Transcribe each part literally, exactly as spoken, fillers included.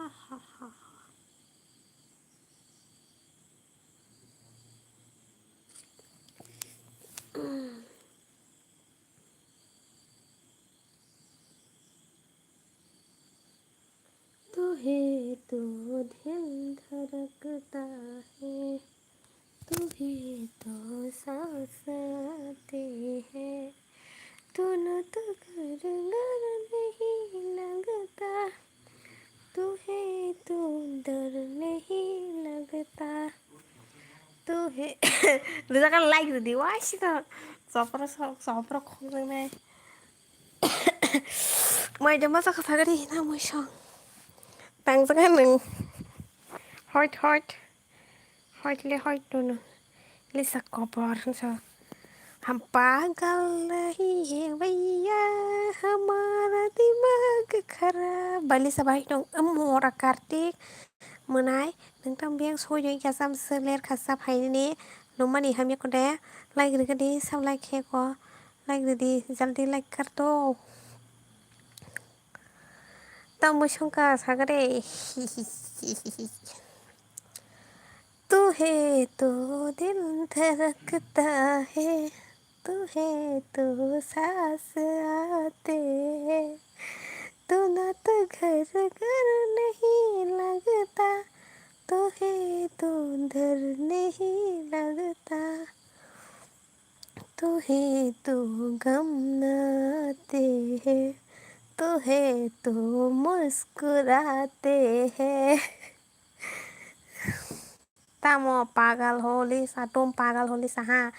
तू है तो दिल धड़कता है, तू है तो सांस आते हैं, तू ना तो घर घर नहीं लगता, तू है तो डर नहीं लगता, तू है. Rijak kha like rwdi, wai sita. Chopra sok, chopra khokjaknai. Mai de masa kha sagari na muisong. Tangjaga nung. Hot, hot. Hot le hot dono. Lisa kobor so. हम पागल नहीं है भैया, हमारा दिमाग खराब. Bai Lisa bai dong, mora Kartik. Mwnai, nungtang biyang soi doi kha sam se ler kha sa phaini. Numani hamya kode, like rwgadi, sab like khe ko. Like rwdi, jaldi like kar to. Tamo songka sagare. तू है तो दिल धड़कता है, तू है तो सांस आते हैं, तू ना तो घर घर नहीं लगता, तू है तो डर नहीं लगता, तू है तो गम ना आते हैं, तू है तो मुस्कुराते हैं. Tamo pagal holi sa, tum pagal holi sa ha.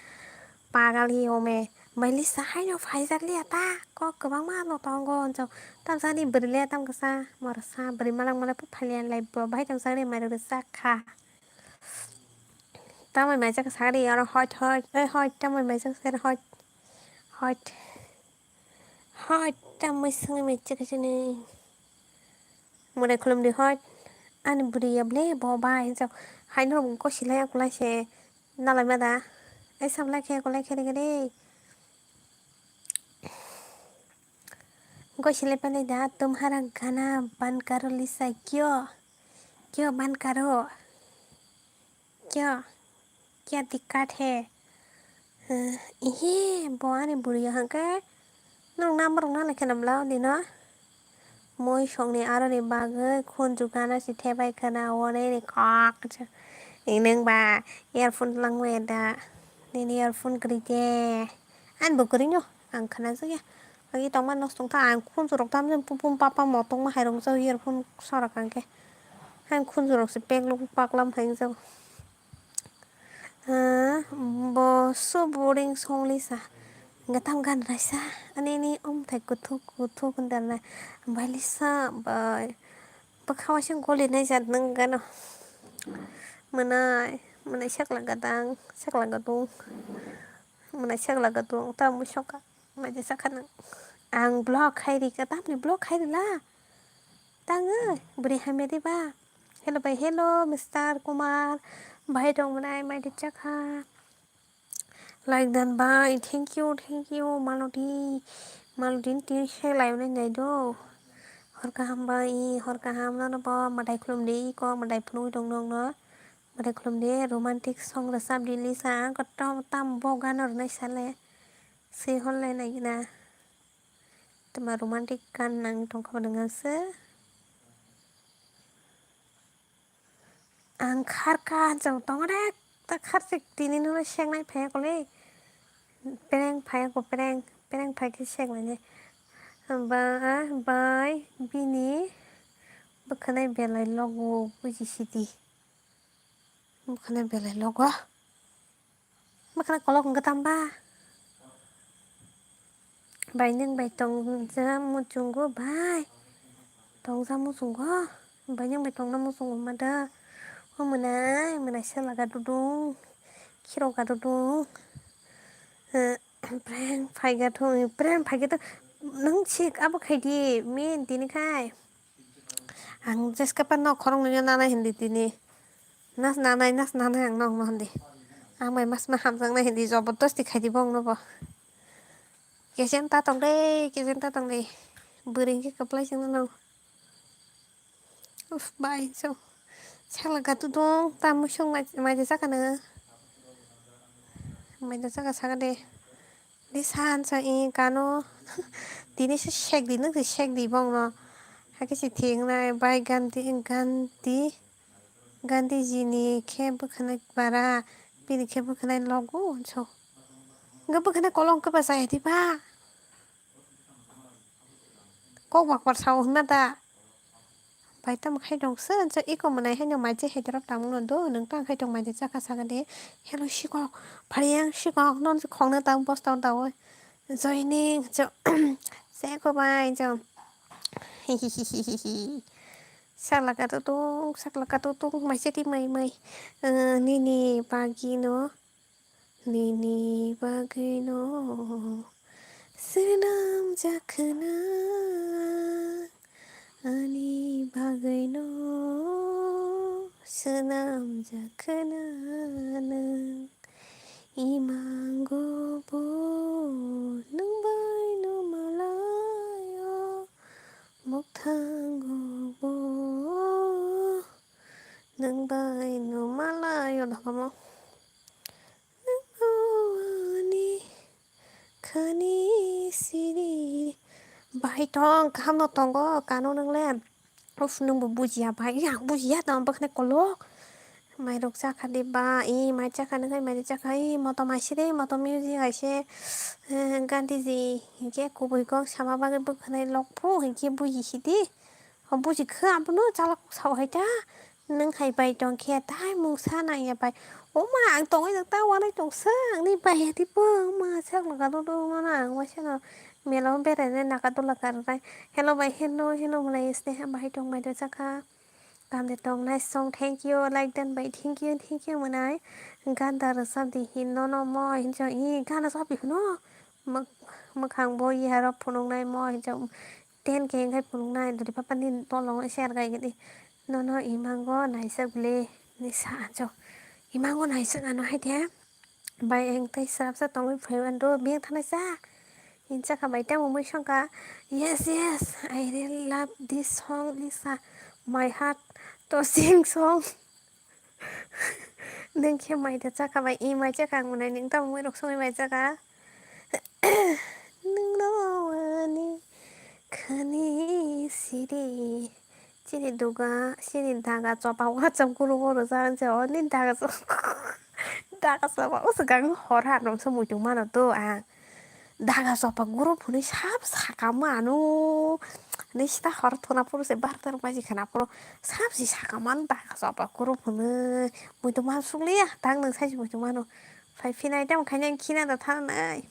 Pagal hi home. Bai Lisa haino phaijak liya ta. Kok kwbangma no tongo hwnjak. Tamsani bwrwi le tam kasa. Morsa bwrwi malang malang phailiya lai bo. Bai tamsani mai rwsak kha. Tamai mai jak sari oro hot hot. Eh, hot tamai mai jak sari hot. Hot. Hot tamai sangwi mai jak sini. Mwnai khulumdi hot. Ani bwrwi ya ble bo bai jak. Haino gosi lai akulai se. Nalai ma da. Ai sab lai khe akulai khe de. Gosi lai pelai da. Tumhara gana ban karo Lisa kyo. Kyo ban karo. Kya, kya dikkat hai? Eh, ihe, bo ani bwrwi hwnkhe nwng number rok nana khe namla dino. Moi songni aroni bagwi khunju gana si thebai khwna hwnwi ni kok. Nung ba earphone langmaya da? Nini earphone kwrwi de. Ani bo kwrwi no, ang khwnajakya. Agi tongma nosto wngkha, ang khunju rok tamjani pupum papa motokma hai rok jak earphone sorak hwnkhe. Ang khunju rok se pek lok paklam hai jak. Ah, bo so boring song Lisa. Hwnkhe tam gan raisa. Ani ni omthai kuthuk kuthuk hwnda na. Bai Lisa bai. Bwkha waisa goli nai jat nung gano. Mwnai, mwnai sakla gadang, sakla gadung. Mwnai sakla gadung, ta musoka. Maja sakha nung. Ang block khai rika, tamni block khai rila. Tangwi, bwrwi hamya di ba? Hello bai, hello, Mister Kumar. Bai tong mwnai, mai di chakha. Like dan bai, thank you, thank you, Malodi. Malodi ni tini se lai nai nai do. Hor kaham bai, hor kaham nono bo, madai khulum di, ko madai phunui dong dong no. Madai khulum di, romantic song rwchap di Lisa, ang kotom tam bo gano rwnai sale. Se hor lai nai gina. Tuma romantic gan nang tongkha bo nang se. Ang kharka jang tong rek ta kharchik tini no sengnai phai kole. Pereng phai ko pereng, pereng phai ke sengnai ne. Ba, bai, bini bwkhanai belai logo buji sidi. Bwkhanai belai logo. Bwkhana kolok wngkha tamba? Bai nwng bai tongja muchungo bai. Tongja muchungo. Bai nwng bai tongna muchungo mada. O mwnai, mwnai sela ga dudung. Khiro ga dudung. Eh, prank phai ga thung, prank phai ga thung. Nwng sik abo khai di, min tini khai. Ang jeska pa nok khoroknwi no nanai hindi tini. Nas nanai, nas nanai ang nok no hindi. Ang bai mas ma hamjaknai hindi, jobordosti khai di bo ang no bo. Kesen ta tong de, kesen ta tong de. Bwrwi hwnkhe kwplai chwngno no. Uf, bai, so. Sakla katu dong, ta musung mai, mai de saka na. Mai de saka saka de. De san sa i kano. Tini se sek di, nung se sek di bong no. Hake se thik nai, bai Gandhi, Gandhi, Gandhi ji ni khe bwkhanai bara, bini khe bwkhanai logo, so. Nga bwkhanai kolong khe ba chaya di ba. Kok bakpar sao hwnma da? Bai tamo khai tong se, je iko mwnai haino mai je hai dorok tamo no do, nwng tang khai tong mai je chakha saka de. Hello sikok, phariyang sikok, non se khong na tang bos tang tang oi. Joining, jo, seko bai, jo. Sakla ka tutung, sakla ka tutung, mai se ti mai mai. Eh, nini bagino. Nini bagwino swnam jakhna, ani bagwino swnam jakhna nwng. Imango bo nwng bai no malayo, mukthango bo nwng bai no malayo, dakamo. Ani khani siri. Bai tong, kaham no tongo, kano nwngle. Uf, nwngbo bujiya bai, ya, bujiya tong, bwkhwnai kolok. Mairok chakha de ba, i mai chakha nwnkhai mai chakha, i motom aise de, motom music aise, eh, Gandhiji, hinkhe kubui kok sama bagwi bwkhwnai lokphu, hinkhe buji sidi. O buji kha, abono chalok sao hai ta. Nwng hai bai tong khe tai mungsa nang ya bai. O ma, ang tongwi jak ta wanai tong sa, ang ni bai ya di bo, o ma, sak laga do do ma na, ang waisa no mela o berai nai naga dola kar nai. Hello bai, hello, hello, malai sneha bai tong mai do chakha. Kam de tong nai song, thank you, like dan bai, thank you, thank you, manai. Ganda rwchap di hin no no mo hin chong, i gana chap di hino. Mwk-, mwkhang bo yaro phunuk nai mo hin chong. Ten K wngkhe phunuknai, dori papa ni tolong share khai gini. Nono imango naisik le, ni sa anjo. Imango naisik ano hai de. Bai ang tei srapsa tongwi phaiwi ando biyang thanai sa. Insa kha bai tamo mui songkha. Yes, yes, I really love this song, Lisa. My heart touching song. Nwng khe mai da chakha bai, i mai chakha ang mwnai, nwng tamo mui rok songwi mai chakha. Nwngno ani khani siri. Chini duga, chini daga chopa wacham kuru bo rwjak, ani daga chopa, daga chopa o swkang hor ha, nwngsa muitu mano to ang. Daga chopa guro phunui sab sakama ano. Nista hor thuna phuru se barta rok baji khana phuru sab si sakama ano daga chopa guro phunui. Muitu man sukliya, tang nwng sai si muitu mano. Phai phinai tamo khaina khina da thanai.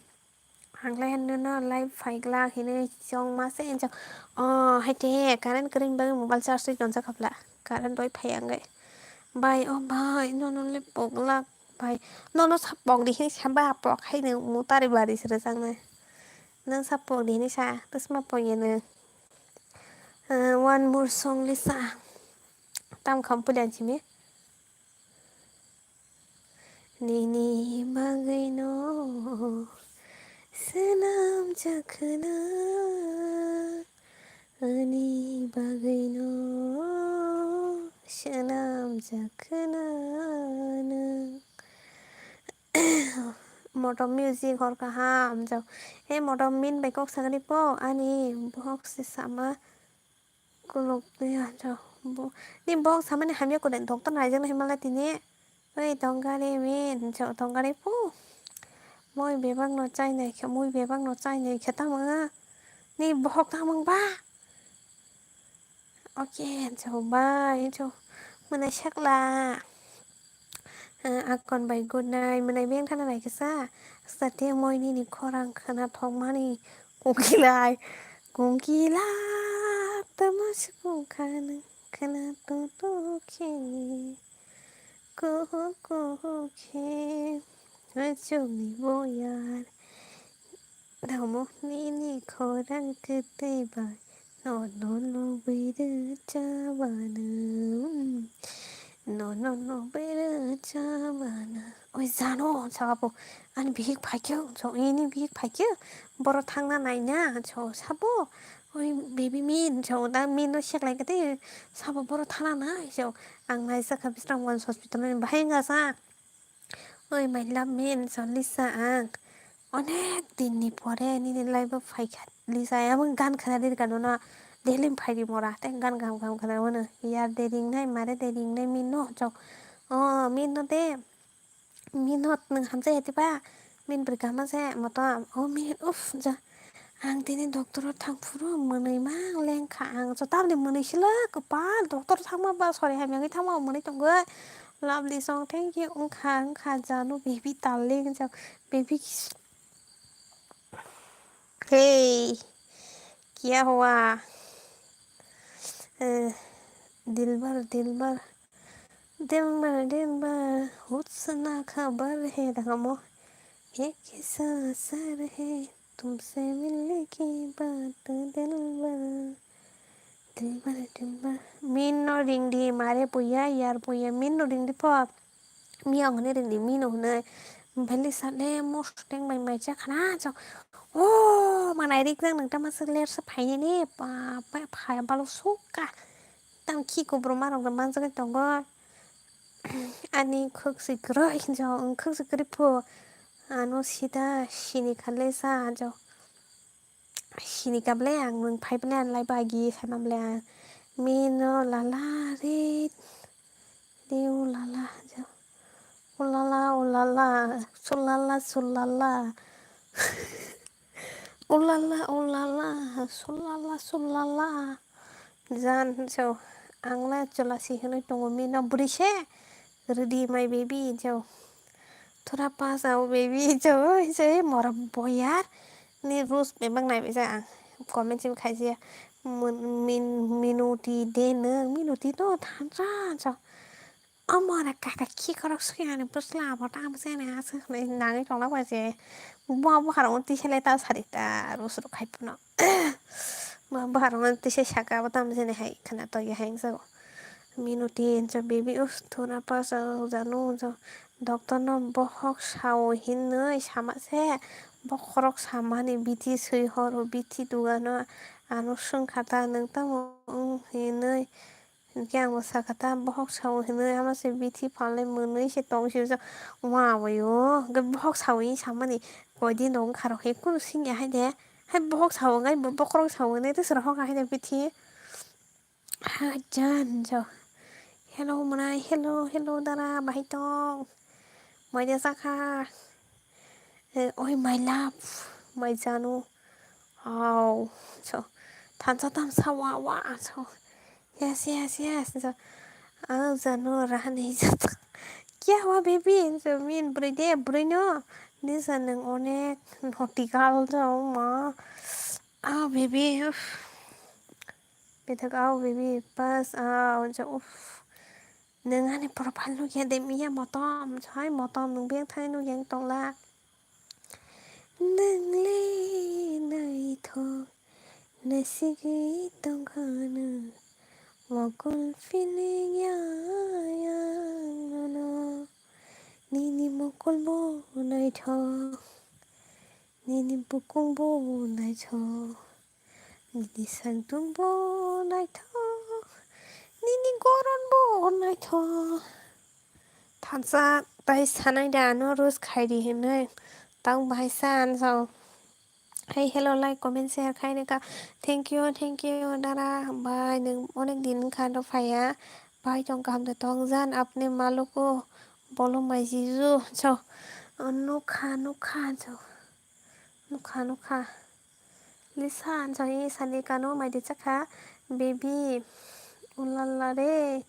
Hanglai hwnwi no live phai glak hinwi chong ma se enchong. Oh, hai te current kwrwini bagwi mobile charge twi tonjak kha bla. Current doi phai ang gai. Bai, oh bai, nono le pok glak bai. Nono sa pok di hinwi sa ba pok hai nwng mutari bari se rwchang nai. Nwng sa pok di hinwi sa, twsma pok ya nwng. Ah, one more song le sa. Tam kham puli ang simi. Nini bagwino swnam jakhna, ani bagwino swnam jakhna nwng. Motom music hor kaham jao. He motom min bai kok sagani po ani box se sama. Kuluk ya, jo, bo, ni bok samani hamya kudai doctor naijaknai himala tini. Oi, tongkari min, jo, tongkari pu. Moi bebak no chainai khe, mui bebak no chainai khe tamo. Ni bohok tamo ba. Oke, jo, bye, jo. Mwnai sakla. Ah, akon bai good night, mwnai beng thana nai kisa. Sate moi nini khorang khwna thokmani. Kungkilai, kungkila, tama sukung khanang, khana to to khe, kuhu kuhu khe, achukni boyar, damo nini khorang kwtwi bai, no no no bwrwi chabana, no no no bwrwi chabana. Oi jano, saka po, ani bihik phaikhe, so ini bihik phaikhe, boro thangna naina, so sabo, "Oi, baby Min," hinwi sa, o da Min no seklai khe tei sabo borok thana na, hinwi sa, ang naijak kha Bisramganj hospital ni bahai wngkha sa. "Oi, my love Min," hinwi sa, Lisa, ang onek din ni pore nini life o phaikha, Lisa, abo gan khna di kha nono, daily phai di mora, tei gan kaham kaham khna mano, yar de ringnai, mare de ringnai Min no, hinwi sa, o Min no de. Min no nwng hamjai ya diba? Min bwrwi kaham se motom. O Min, uff, ja. Ang tini doctor o thang phuru mwnwi mang lengkha. Ang joto tamni mwnwi sila kwpal doctor thangma ba sori hamya wngwi thangma mwnwi tongwi. Lovely song, thank you. Wngkha, wngkha, janu baby darling, ja, baby. Hey, kya hua? Eh, Dilbar, Dilbar. Dilbar, Dilbar, hut sana khabar hai, dakha mo. Ek hi sansar hai, tumse milne ki baat Dilbar. Dilbar, Dilbar. Min no ring di, mare puya, yar puya, Min no ring di pho. Miya hwnwi ring di, Min no hwnwi. Belai sa le mosoteng bai mai cha khana chok. O, manai rik nang nang tama swk ler sa phainani, pa, pa, phai balo suka. Tam khi kubru marok rok manjagwi tongo. Ani khwk si kwrwi hinjo, wng khwk si kwrwi phu. Ano sida sini kha le sa jo. Sini kha ble ang nwng phai ble ang lai bagi sai ma ble ang. Min no lala re, re o lala jo. O lala, o lala, sulala, sulala. O lala, o lala, sulala, sulala. Jan, so, ang la chwla si hwnwi tongo, Min no bwrwi se rwdi my baby, so. Thora pass o baby, so, se mora boyar ni rules bebak nai bisa ang. Comment sim khaisi ya. Min, min, minuti de nwng, minuti no thansa, so. Omo na kaka khikorok suyani bwsla abo tamo se na aswk hwnwi nangwi tongla bai se. Bo buharok tisa le ta sari ta rules rok khai phano. Bo buharok tisa saka abo tamo se hai khwna tongya hai wngjago. Minuti hinsa baby uff thuna pasa janu jo. Doctor no bohok sao hinwi sama se. Bokhorok samani bithi swi horo bithi dugano ano swngkha ta nwng tamo wng hinwi. Hinkhe ang bo sakha ta, bohok sao hinwi ama se bithi phalnai mwnwi se tong si, wa bai o, hwnkhe bohok sao hinwi samani koi din rok wngkha rok he, kunu singya hai de, hai bohok sao hinwi bo bokhorok sao hinwi tei swrwng hokha hai de bithi. Ha jan jo. Hello mwnai, hello, hello dara, bahai tong? Maida sakha. Eh, oi my love, my janu. Au, so, thansa thansa wa wa, so. Yes, yes, yes, so. Au janu rahani jat. Kya hua baby? So, Min bwrwi de, bwrwi no. Nisa nwng onek naughty girl jo ma. Au baby, uff. Bithak au baby, pas au jo, uff. Nwng ani profile nukya de miya motom, hai motom nwng beng thani nukya wng tongla. Nwng le naithok nasigwi tongkha nwng, mokol feeling ya yang nono. Nini mokol bo naithok, nini bukung bo naithok. Nini sakdung bo naithok, nini goron bo naithok. Thansa tai sanai da ano roast khai di hinwi. Tang bahai sa ano sao. Hey, hello, like, comment, share khai neka. Thank you, thank you, dara. Bai, nwng onek din wngkha do phaiya. Bai, tong kaham de tong jan, apne maluko bolo mai jiju. So, nukha, nukha, so. Nukha, nukha. Lisa, jani sani kano maidi chakha, baby, ulala re,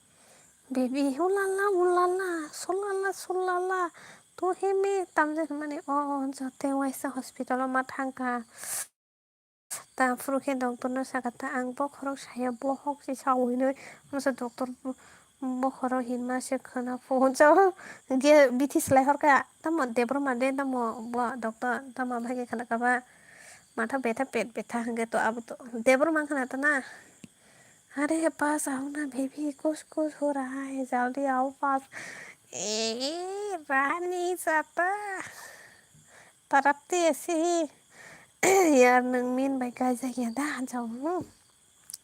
baby, ulala, ulala, sulala, sulala, to heme, tamjani mani, o, o, jote waisa hospital o ma thangkha. Ta phuru khe doctor no sakha, ta ang bokhorok saya, bohok se sao hinwi, masa doctor bo-, bokhorok hinma se khwna phuo, jao, je bithi slai horkha, tamo Debbarma de, tamo bo doctor, tamo abo hai khe khwna kha ba. Matha betha, pet betha hwnkhe to abo to Debbarma wngkha na to na. Are pass aho na baby, kuch kuch ho raha hai, jaldi aao pass. Eh, raha nahi chahta. Tarapte aise hi. Yar nwng min bai kaijak ya da, hansa, hmm.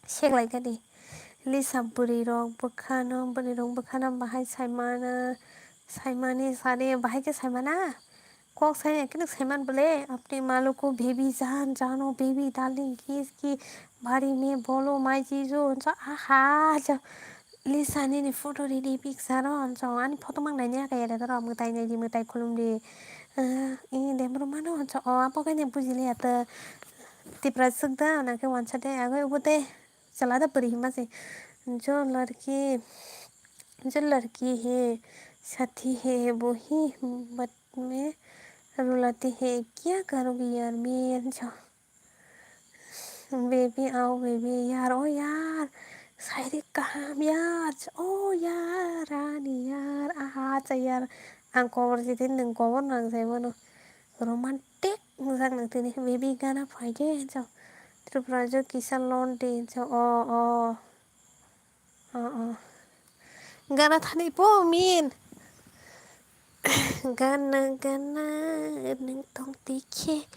Seklai kadi. Lisa bwrwi rok bwkhano, bwrwi rok bwkhano bahai saimano, saimani sari bahai khe saimana. Kok sai ya khe saiman bole, apni maluko baby jaan, jaano baby darling, kiss ki, bari me bolo, my jijo, hansa, aha, ja. Lisa nini photo ridi picture o, hansa, ani photo mang nai ya kaya da, mwtai nai di, mwtai khulum di. Ah, ini dembro mano, hansa, o, apo kanya bujili ya to. Tipra swk da, nang khe wansa de, agoi ubo de, chala da puri hima se. Jo larki, jo larki hai, sathi hai, bo hi, but me rulati hai, kya karogi yaar, me jo. Baby, ao baby, yaar, o yaar, sairi kaham yaar, o yaar, rani yaar, aha, cha yaar. Ang kobor jiti nwng kobor nang jai mano. Romantic. Mojak nang tini baby gana phaikhe hinjo. Tripura jo kisa londe hinjo. O, o. O, o. Gana thani po min. Gana, gana, nwng tong tikhe.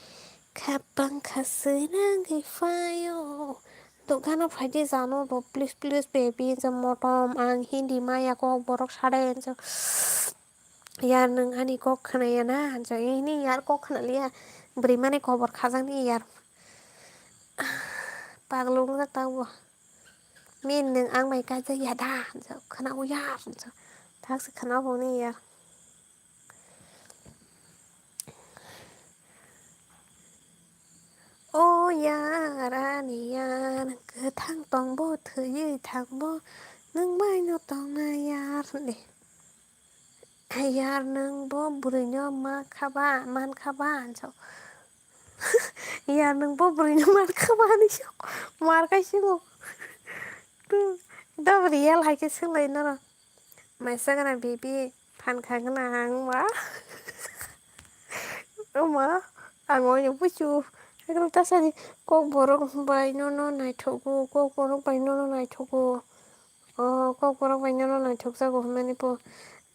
Khapang kha swnangwi phaio. To gana phaidi jano bo, please, please, baby, hinjo motom. Ang Hindi maya kok borok sade hinjo. Yar nwng ani kok khwnaya na? Hansa ini yar kok khwnaliya. Bwrwi mani kobor khajakni yar. Paglo wngjak tabo. Min nwng ang bai kaijak ya da? Hansa khwnao yar. Hansa thaksa khwnao boni yar. O yar, ani yar, kwthang tongbo, thwiwi thangbo, nwng baino tongna yar, de. Yar nwng bo bwrwino ma khaba, man khaba, hinjo. Yar nwng bo bwrwino man khaba, hinwi sok. Mar kai singo. Ekdam real hai khe swng lai norok. Maisa gana baby, phan kha gana ang ma. O ma, ang oino buchu. Ekdam tasani kok borok bai nono naithogo, kok borok bai nono naithogo. O kok borok bai nono naithok jago hwnmani po.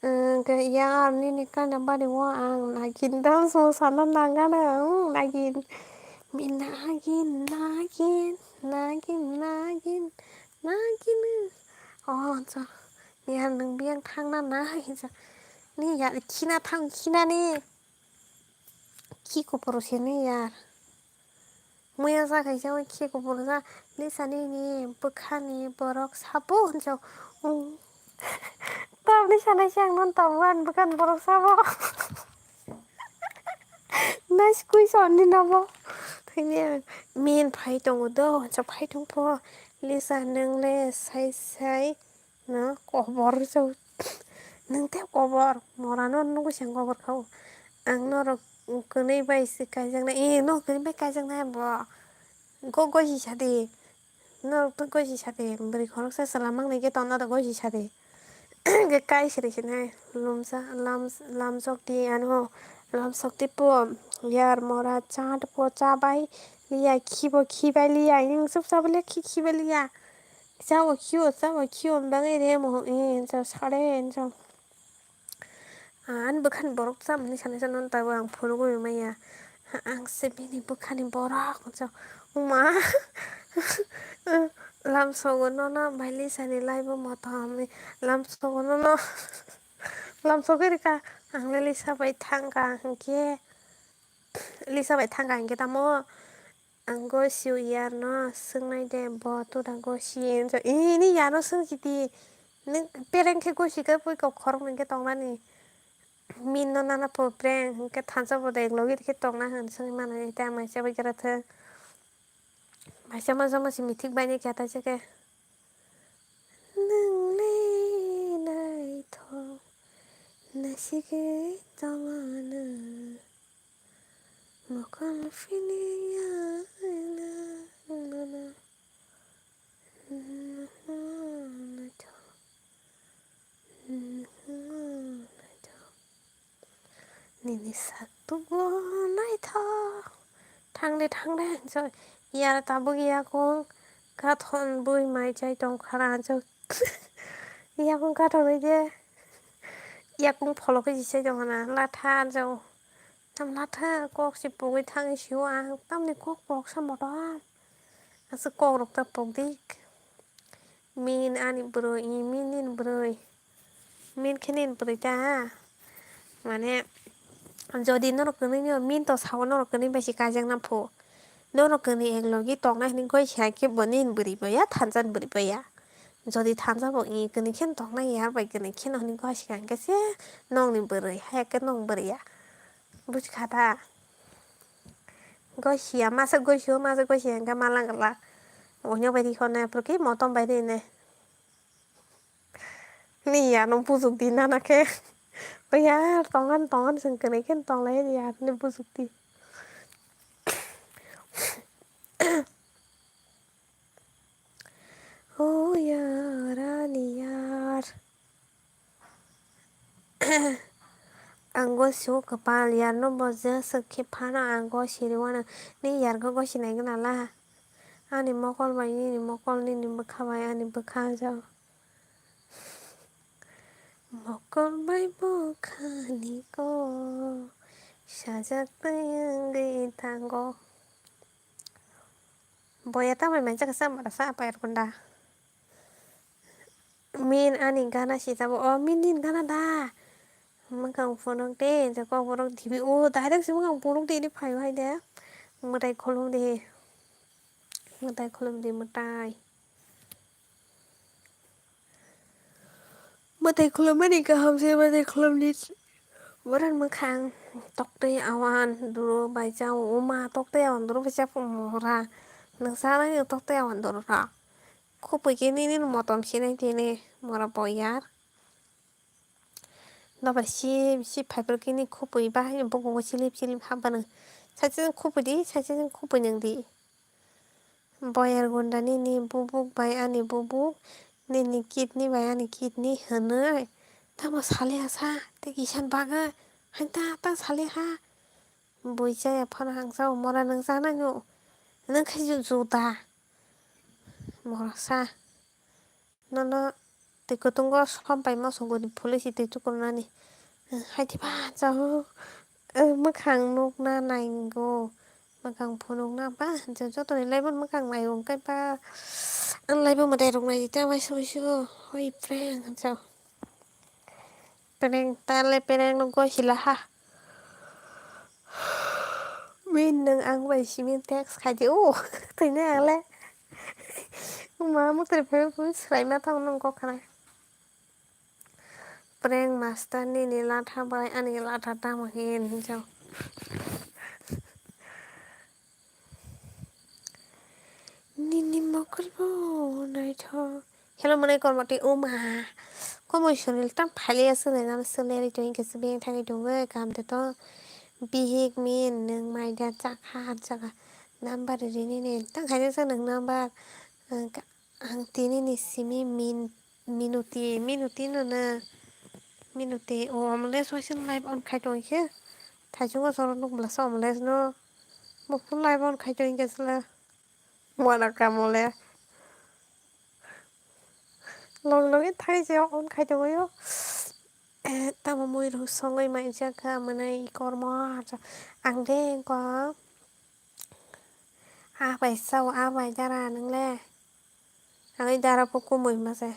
Hwnkhe yar nini kainwi bari o ang nagin dance mo sana nangano, hmm, nagin. Mi nagin, nagin, nagin, nagin, nagin. O, cho. Yar nwng biyang thangna na hinsa. Ni yar khina thang khinani. Khi kupuru sini yar. Muya sa kaisa o khi kupuru sa Lisa nini bwkhani borok sabo hinsa. Tamni sanai se ang non tabo ani bwkhani borok sabo. Nice question ni nabo. Thini ang min phai tongo do, hinsa phai tong pho. Lisa nwng le sai sai. No, kobor so. Nwng tei kobor. Morano nugwi se ang kobor kha o. Ang norok kwnwi bai se kaijaknai. Eh, no kwnwi bai kaijaknai bo. Go goji sadi. Norok to goji sadi. Bwrwi khoroksa chwla mangnai khe tongna da goji sadi. Hwnkhe kai siri sinai. Lumsa, lam, lamsok di ano. Lamsok di po. Yar mora chat po cha bai. Liya khibo khibai liya. Yang sup sa bole khi khibai liya. Chao khio, chao khio, bagwi re mo, eh, hinsa sare, hinsa. Ani bwkhani borok chamani sanai sa nono tabuk ang phunugwi maya. Ang se bini bwkhani borok, hinsa. Uma. Lamsogo nono bai Lisa ni laibo motom. Lamsogo nono. Lamsogwi rika. Ang le Lisa bai thangkha hinkhe. Lisa bai thangkha hinkhe tamo. Ang gosio yarno swngnai de, bo tuna gosi hinjo. Ini yarno swngsi di. Nwng pereng khe gosi khe pui kok khoroknwi khe tongnani. Min no nana po pereng hwnkhe thansa bo de logi khe tongna hwn swngwi mano. Tei ang maisa bai khe rathwng. Maisa ma jama simi thik bai ni khe taisa khe. Nwng le naithok nasigwi tongmano. Mokol phini ya na na na. Naithok. Naithok. Nini sak tugo naithok. Thangde thangde hinsa yar tabuk yakung kathon bui mai chai tongkhara hinsa. Yakung kathon oi je. Yakung pholok khe jisai tongkhana latha hinsa. Tam latha kok se pugwi thangwi sio ang, tamni kok pok sa motom. Aswk kok rok ta pok dik. Min ani bwrwi, i min nini bwrwi. Min khe nini bwrwi ta. Mane, jodi norok kwnwi no min to sao norok kwnwi bai se kaijakna phu. Norok kwnwi ek logi toknai hwnwi goi se hai khe bo nini bwrwi bo ya, thansa ni bwrwi bo ya. Jodi thansa bo i kwnwi khe toknai ya, bai kwnwi khe no hwnwi goi se hai khe se nokni bwrwi, hai khe nok bwrwi ya. Buj kha da. Goi sia, masa goi sio, masa goi sia, hingke mala gala. Onyo bai ri hone, apro ke motom bai ri ne. Ni ya, no bujok di nana khe. O ya, tongan, tongan, sing kene khe tong lai ya, ni bujok di. O yar, ani yar. Ang go sio kwpal yarno bo je swk khe phano ang go siri wano. Ni yargo go sinai gwnala. Ani mokol bai nini mokol, nini bwkha bai ani bwkha jao. Mokol bai bwkhani kok sajak twi wngwi thango. Boya tamai manjak sa mara sa apa erkunda. Min ani gana si tabo. O min nin gana da. Mwkhang phunuk de, je kok borok dibi. O direct si mwkhang phunuk de, ini phaio hai de. Mwtai khulum de. Mwtai khulum de, mwtai. Mwtai khulum mani kaham se, mwtai khulum ni. Boran mwkhang toktwi awan duro bai jao, uma toktwi awan duro bai jao, mora. Nang sa nang toktwi awan duro ra. Khupui khe nini motom sinai tini mora boyar. Nobar si, si phaiphuru khe ni khupui bahai ni bukungo silip silip hapbanu. Saisajwk khupui di, saisajwk khupui nang di. Boyar gunda nini bubuk bai ani bubuk, nini kidney bai ani kidney hwnwi. Tamo saliya sa, tei kisan bagwi, hain ta ta saliya ha. Bui chaya phano hangsa o mora nang sa nang o. Nang khai ju juda. Mora sa. Nono twi kutungo som pai moso guri phulwi si twi chukurunani. Hai twi ba chao. Mwkhang nukna naingo. Mwkhang phunukna ba. Joto ni laibo mwkhang naigo. Hwnkhe ba. Ang laibo mwtai rok nai ta waisa waisa. Hoi prank chao. Prank tale prank no gosila ha. Min nung ang bai simi text khai di o. Tini ang le. Ma muk tari phai phai srai ma thang nung kok khana. Prank master nini latha bai ani latha tamo hin jao. Nini mokol bo naithok. Hello, mwnai kormo twi uma. Komoi sunil tam phali aswk nai nang swlai ri tong khe swbeng thangwi tongwi kam de to. Bihik min nung mai da chakha chakha. Number rini ni tang khaina sa nung number. Ang tini ni simi min, minuti, minuti no na. Minuti o omle soisin live on khai tong khe. Thaichungo soro nuk blasa omle no. Mukhu live on khai tong khe sila. Mwana kamole. Long long thai je on khai tong yo. Eh, tamo mui rung songoi mai jakha mwnai kormo. Ang de ko. Ah, bai sao, ah, bai dara nung le. Ang dara po kumui ma se.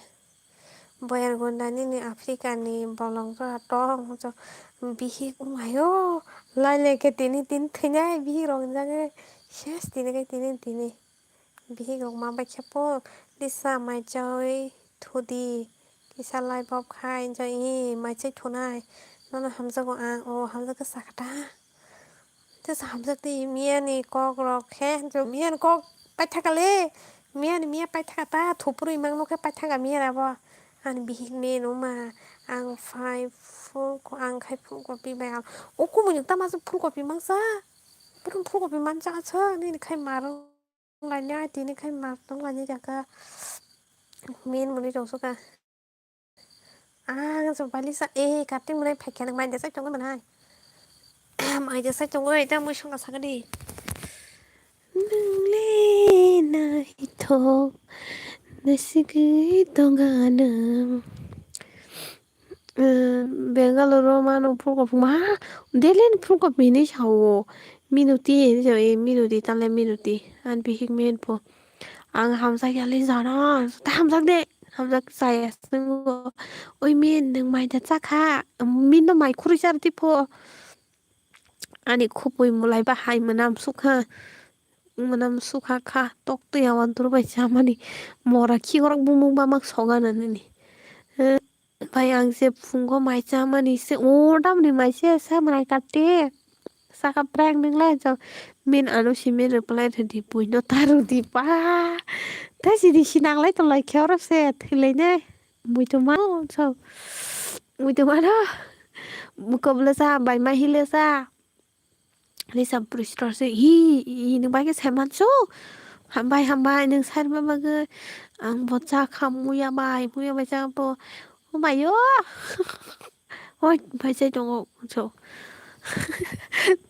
Boyar gunda nini Africa ni bolong jora tong so bihik wng hayo. Lai lai khe tini tini thwinai bihik rok jagwi ses tini khe tini tini. Bihik rok ma bai khe po lisa mai choi thudi kisa lai bob khai jai mai chai thunai. Nono hamjago ang o hamjago sakha ta. Tesa hamjak twi miyani kok rok khe, hamjak miyani kok paithak kale, miyani miya paithak ta, thupurwi mangno khe paithak ka miyani abo. Ani bihik ni numa, ang phai phul ko, ang khai phul kopi bai ang. O kumui ni tama phul kopi mangsa, phul kopi mansa acha, nini khai maro. Laina tini khai ma tong laina jaka min muni tong suka. Ang so balisa e kating muni phai khe nang mai desai tong manai. Mai desai tong oi ta mui songa sakadi. Nungle naithok nasigwi tonganang. Bangalore o mano phulkop ma, daily ni phulkop hinwi sao. Minuti hinwi sao, e minuti, tale minuti. Ani bihik men pho. Ang hamjak ya le jana, ta hamjak de, hamjak chaya swngo. Oi min, nwng mai da chakha? Min no mai khurui char di pho. Ani khupui mwlai ba hai mwnam sukha. Mwnam sukha kha, tok twi awan turu bai chamani. Mora khikrok bumung ba mak soga na nini. Eh, bai ang se phungo mai chamani se, o damni mai se sa mwnai kate. Saka prank nung lai chong. Min ano simi reply rwdi, buino ta rwdi pa. Ta sidi sinang lai tong lai khe oro se thwi lai nai. Muitu ma chong. Muitu ma no. Mukoblo sa, bai ma hile sa. Lisa puriskar se, hi, hi, nung bai khe sai mansu. Hambai, hambai, nung sai rwma bagwi. Ang bo cha kha muya bai, muya bai cha bo. O mayo. Oi, bai chai tongo, so.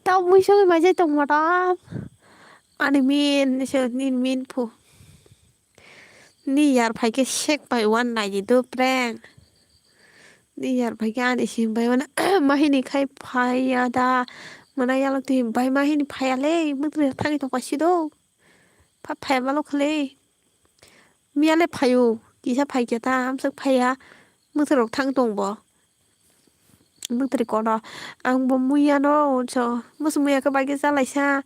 Tau mui sogwi bai chai tong motom. Ani min, se, nin min phu. Ni yar phai khe sek bai wan nai di do prank. Ni yar phai khe ani sim bai wan mahini khai phai ya da. Mwnai yalok twi bai mahini phai ya le, mwtri thangwi tong pai si do. Pha phai ya malo khale. Miya le phaio, kisa phai khe ta, amswk phai ya, mwthwirok thang tong bo. Mwthwri kono, ang bo muya no, so, mwswk muya khe bai khe cha lai sa,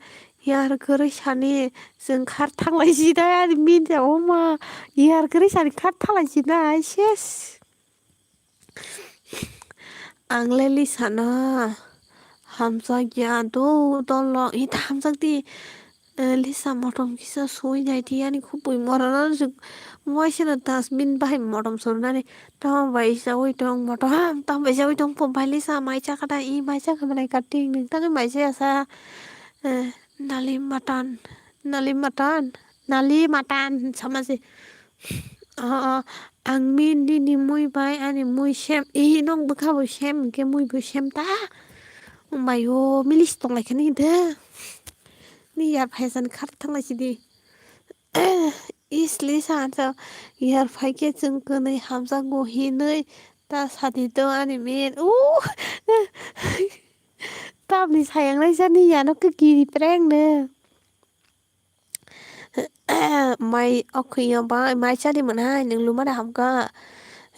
yar kwrwi sani, chwng khar thang lai si da, ani min ja, o ma, yar kwrwi sani khar thang lai si da, ses. Ang le Lisa no hamjak ya, do dolo, ita hamjak di. Eh, Lisa motom kisa sui nai di, ani khupui morano jwk waisa no dustbin bahai motom sornani. Tamo bai chaui tong motom, tamo bai chaui tong pom bai Lisa mai chakha da, i mai chakha manai cutting, nung tangwi mai chaya sa. Eh, nali matan, nali matan, nali matan sama se. O, o, ang min nini mui bai ani mui sem. Ih, nong bwkha bo sem, hwnkhe mui bo sem ta. Wng bai o, milis tong lai khe nini de. Ni yar phai san khar thang lai sidi. Is Lisa, so, yar phai khe chwng kwnwi hamjakgo hinwi ta sadi to ani min. Uh! Tamni sayang lai sa ni yano khe kiri preng no. Mai okhwinyo ba mai chari mwnai, nwng luma da hamkha.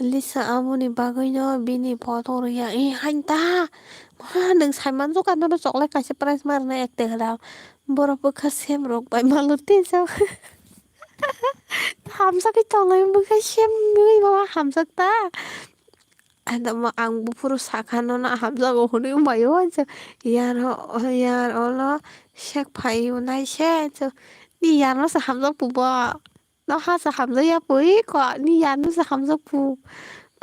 Lisa aboni bagwino bini photo rwya. E hain ta. Ma, nwng saimanjak kha nono chocolate kaisa prize ma rwnai ek tegra. Borok bwkha sem rok bai malo tei jao. Hamjak khe tongwi bwkha sem nwi mama hamjak ta. Ano ma ang buphuru sakha nono hamjago hwnwi wng bai o, yar o, yar olo sek phai o nai se, ni yar no se hamjak pu bo, no ha se hamjak ya pu i ko, ni yar no se hamjak pu.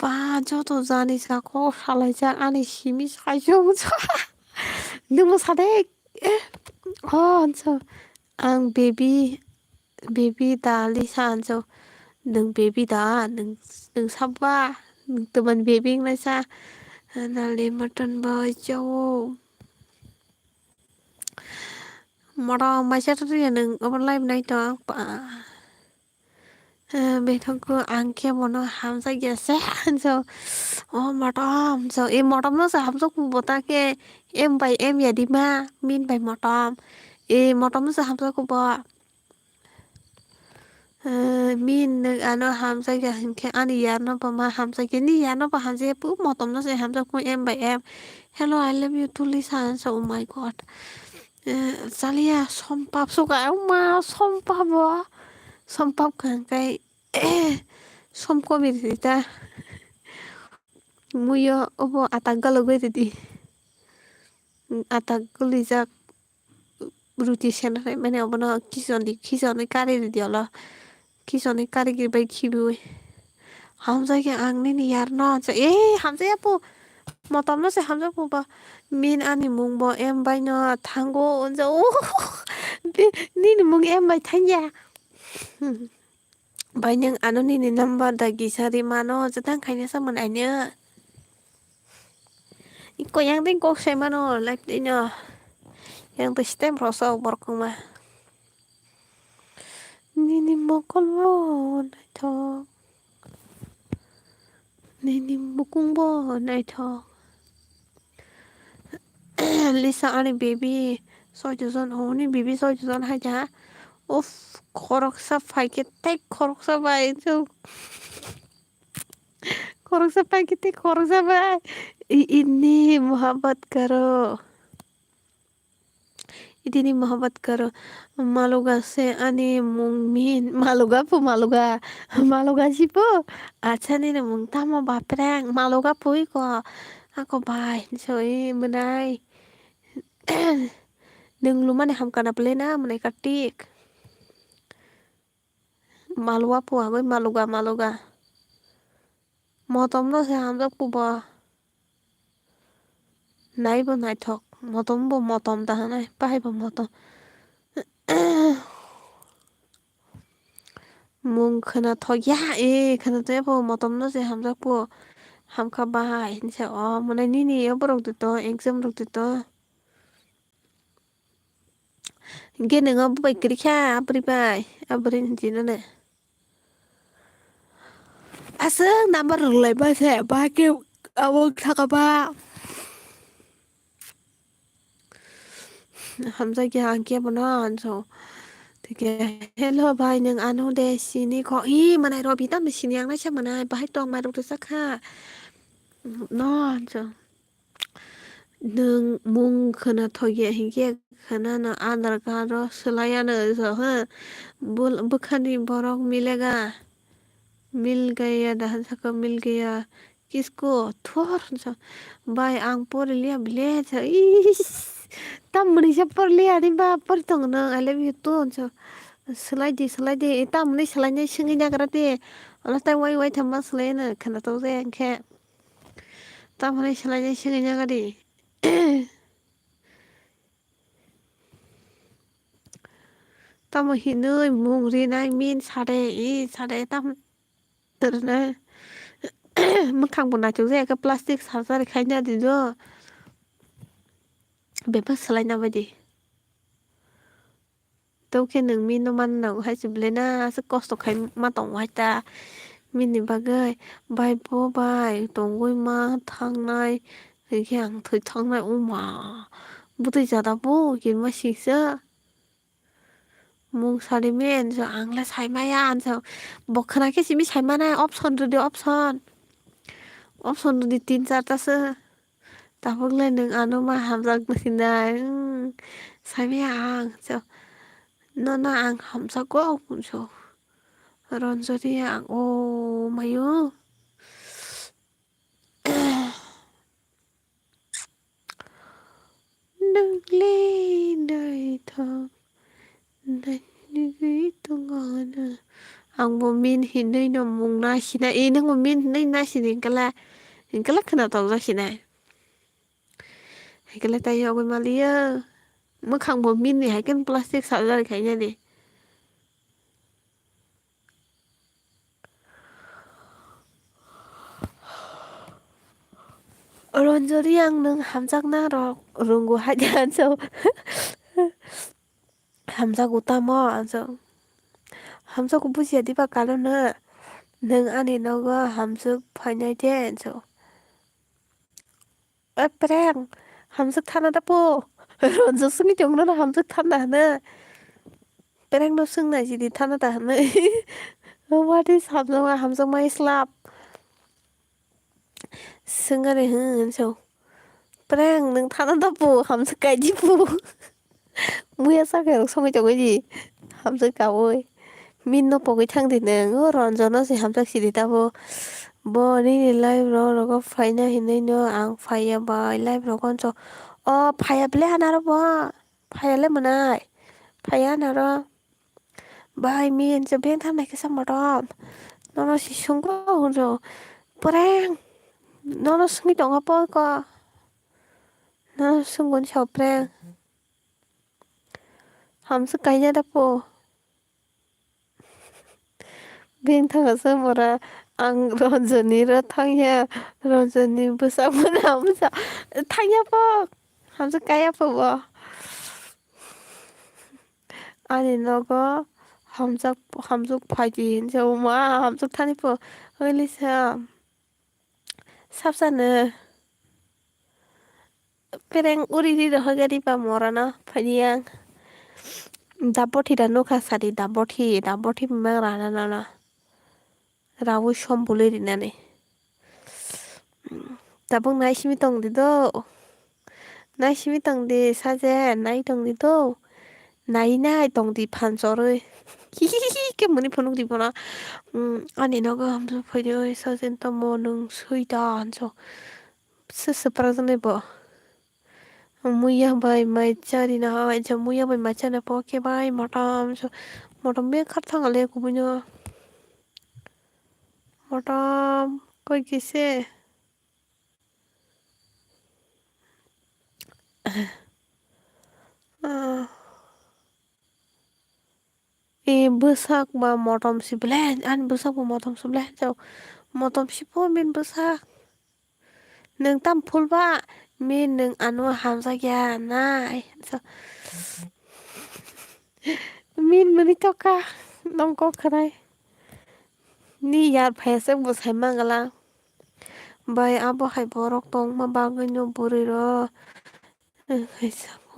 Ba joto jani sa kok salaijak ani simi sai se wng sa. Nwng bo sa de, o, ang baby. Baby da Lisa anso, nwng baby da, nwng, nwng saba, nwng twmani baby wngnaisa, nali mutton bo chao. Moro maisa twi nwng obo live naito, ba. Eh, bethokgo ang khe bono hamjakya se, anso, o motom, so, e motom no se hamjak bo ta khe, M bai M ya di ma, min bai motom, e motom no se hamjak bo. Eh, min nwng ano hamjakya hinkhe ani yarno bo ma hamjakya, ni yarno bo hamjakya, pu motom no se hamjakmung M bai M. Hello, I love you too, Lisa, and so, oh my God. Eh, chaliya, sompap suka, oh ma, sompap bo. Sompap kha hinkhe, somkobi rita. Muiyo obo atak galogwi ridi. Atak gwijak. Ruti sena mane obono khichoni, khichoni kari ridi olo. Khichoni kari bai khibiwi. Hamjakya ang nini yarno, hamsa-, eh, hamjakya pu. Motom no se hamjak pu ba. Min ani mung bo M bai no thango, unja, oh. Nini mung M bai thangya. Bai nwng ano nini number da gisa ri mano, jatang khaina samani aino. Iko yang ding kok sai mano, live dino. Yang ding stem rosok borok wngma. Nini mokol o naithok. Nini mukungbo naithok. Lisa ani baby soito jon, oni baby soito jon hai da. Uff, khoroksa phaikhe tei khoroksa bai chwng. Khoroksa phaikhe tei khoroksa bai. I-, ini mohabbat karo. Itini mohabbat karo. Maluga se ani mung min. Maluga po maluga. Maluga si po. Acha nini mung tamo bapreng. Maluga pui ko. Ako bai. So i mwnai. Nung lumani hamkana plena mwnai katik. Maluga po agoi maluga maluga. Motom no se hamjak po ba. Naibo naithok, motom bo motom da hwnwi, bahai bo motom. Mung khwnathok ya, e, khwnathok ya bo motom no se hamjak po. Hamkha bahai hinsa o, mwnai nini o borok de to, exam rok de to. Hinkhe nwngo bubai kwrwi kha, abri bai, abri hinwi nw. Aswk number rwlai ba se, ba khe abo thaka ba. Hamjakya ang khe bono anso. Tike, "Hello bai, nwng ano de sini kho." Hi, mwnai Robi tamo sini ang naisa mwnai, bahai tong mai rok rwsa kha. No, anso. Nwng mung khwnathok ya hinkhe khwnano Aadhaar card o swlai ano so, ha. Bul-, bwkhani borok milega. Mil gaya da han saka mil gaya. Kisko thor sa. Bai ang pori liya ble sa. Is. Tamoni sa pori liya ni ba pori tong no. I love you too sa. Swlai di, swlai di. Tamoni swlai nai swngwi nagra di. Ola tai wai wai thamma swlai no khwnathok je hinkhe. Tamoni swlainai swngwi nang di. Tamo hinwi mung rinai min sade, i sade tam rwnai. Mwkhang bo naithok jaya khe plastic surgery khaina di do. Bebak swlaina bai di. Tei khe nwng mino manna hai se belai na aswk kosto khai ma tongo hai ta. Mini bagwi bai bo bai tongwi ma thangnai hinkhe ang thwi thangnai wngma bwtwi jada bo kinma singsa. Mung sari men so ang le sai maya ang so bo khwna khe simi sai manai option rwdi option. Option rwdi tin char ta se. Tabuk le nwng ano ma hamjak sinai, hmm, saimaya ang, so, nono ang hamjago, so, Ranjori ang, o mayo. Nwng le naithok. Nai nugwi tongo hwnwi. Ang bo min hinwi no mung na sinai. E, nwng bo min hinwi na sini hinkhe la, hinkhe la khwna tokjak sinai. Hinkhe la tai yogwi maliya. Mwkhang bo min ni hai khe plastic surgery khainani. Ranjori ang nwng hamjakna rok rwngo hai de anso. Hamjago tamo anso. Hamjago bujiya diba kalo no. Nwng ani nogo hamjak phainai de anso. E prank, hamjak thana da po. Ranjak swngwi tongno hamjak thana hwnwi. Prank no swngna jidi thana da hwnwi. What is hamjakma, hamjakma slap. Swngani hwn so. Prank nwng thana da po, hamjak kaidi po. Muya sakhe rok songwi tongwi di. Hamjak kaui. Min no pogwi thang di nwng. O Ranjan no se hamjak sidi tabo. Bo nini live rok rogo phaina hinwi no ang phaiya bai live rok onso. O phaiya ble hanaro bo. Phaiya le mwnai. Phaiya hanaro. Bai min se beng thamnai kisa motom. Nono si sungko hwnso. Prank. Nono sungwi tongo po ko. Nono sungwi so prank. Hamsi kaina da po. Bini thangsa mora ang Ranjani ro thangya, Ranjani bwsa mona bwsa thangya po, hamsi kaya po bo. Ani nogo hamjak, hamjak phaidi hinsa uma hamjak thani po, hoi lisa. Sapsano pereng uri ri rohorgani ba morano phani ang. Dabothi da nukha sadi dabothi, dabothi bimang rana nana. Rawi som bului rinani. Tabuk nai simi tong di do. Nai simi tong di saje, nai tong di do. Nai nai tong di phan chorwi. Hihihi ke muni phunuk di bono. Ani nogo hamjak phai di oi sajen tamo nwng sui da hanso. Sese prajaknai bo. Muya bai mai chari na hai ja muya bai mai chana po ke bai motom so motom be khar thang ale kubui no motom koi kise. Ah. E bwsak ba motom si ble ani bwsak ba motom si ble jao motom si po min bwsak. Nwng tam phul ba min nwng ano hamjak ya nai. Min mani toka nong kok khanai. Ni yar phaiya se bwsai mangala. Bai abo hai borok tongma bagwi no bwrwi ro.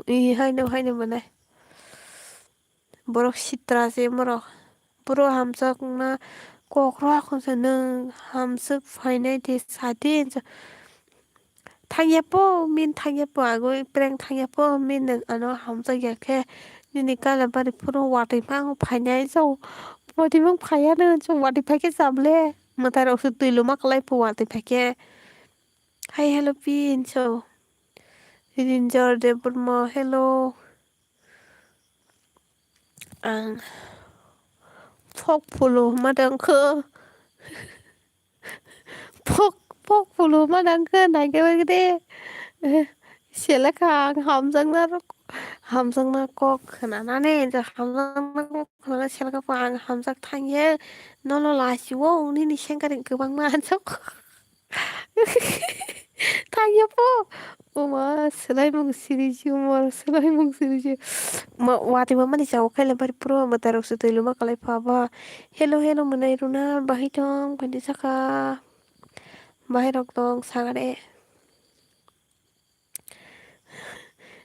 I haino haino mwnai. Borok sitra se borok. Boro hamjakna kokrok hwnsa nwng hamjak phainai de sadi hwnsa. Thangya po min thangya po agoi prank thangya po min nwng ano hamjak ya khe nini kala bari phuru watwi ma ang phainai jao. Watwi ma phaiya no hwnsa watwi phaikhe chable. Mwtai rok se twi luma kwlai po watwi phaikhe. Hai hello pin so. Rinjor Debbarma hello. Ang phok phulo ma dang kho. Phok phok phulo ma dang kho nai khe bai de. Selekha ang hamjakna rok hamjakna kok khna nani hamjakna kok khna selekha ang hamjak thang ye. Nono lasi o nini sengkar kwbangma anjak. Thangya po. Uma swlaimung siriji umor swlaimung siriji. Ma wati mamani chao khaila bari puro mwtai rok se twi luma kalai pha ba. Hello hello mwnai runa bahai tong bani saka. Bahai rok tong sagare.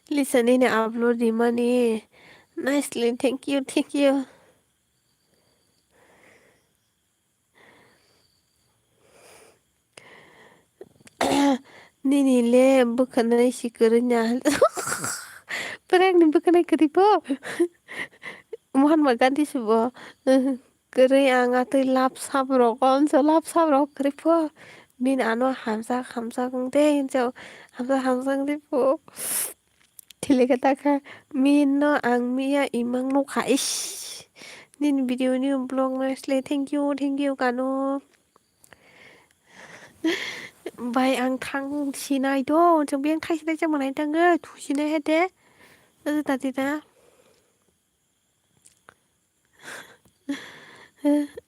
Lisa nini upload rimani. Nicely thank you thank you. Nini le bwkhanai si kwrwngya. Prank ni bwkhanai kwrwi po. Mahatma Gandhi se bo. Kwrwi ang atwi lap sap rok, o lap sap rok kwrwi po. Bini ano hamjak hamjak wng de, hamjak hamjak wng de po. Thilika takha, min no ang miya imang nukha, ish. Nini video ni vlog no sle, thank you, thank you, kanu. Bai ang thang sinai do, jang biyang thai sinai jang manai tango, thu sinai hete. Tati ta.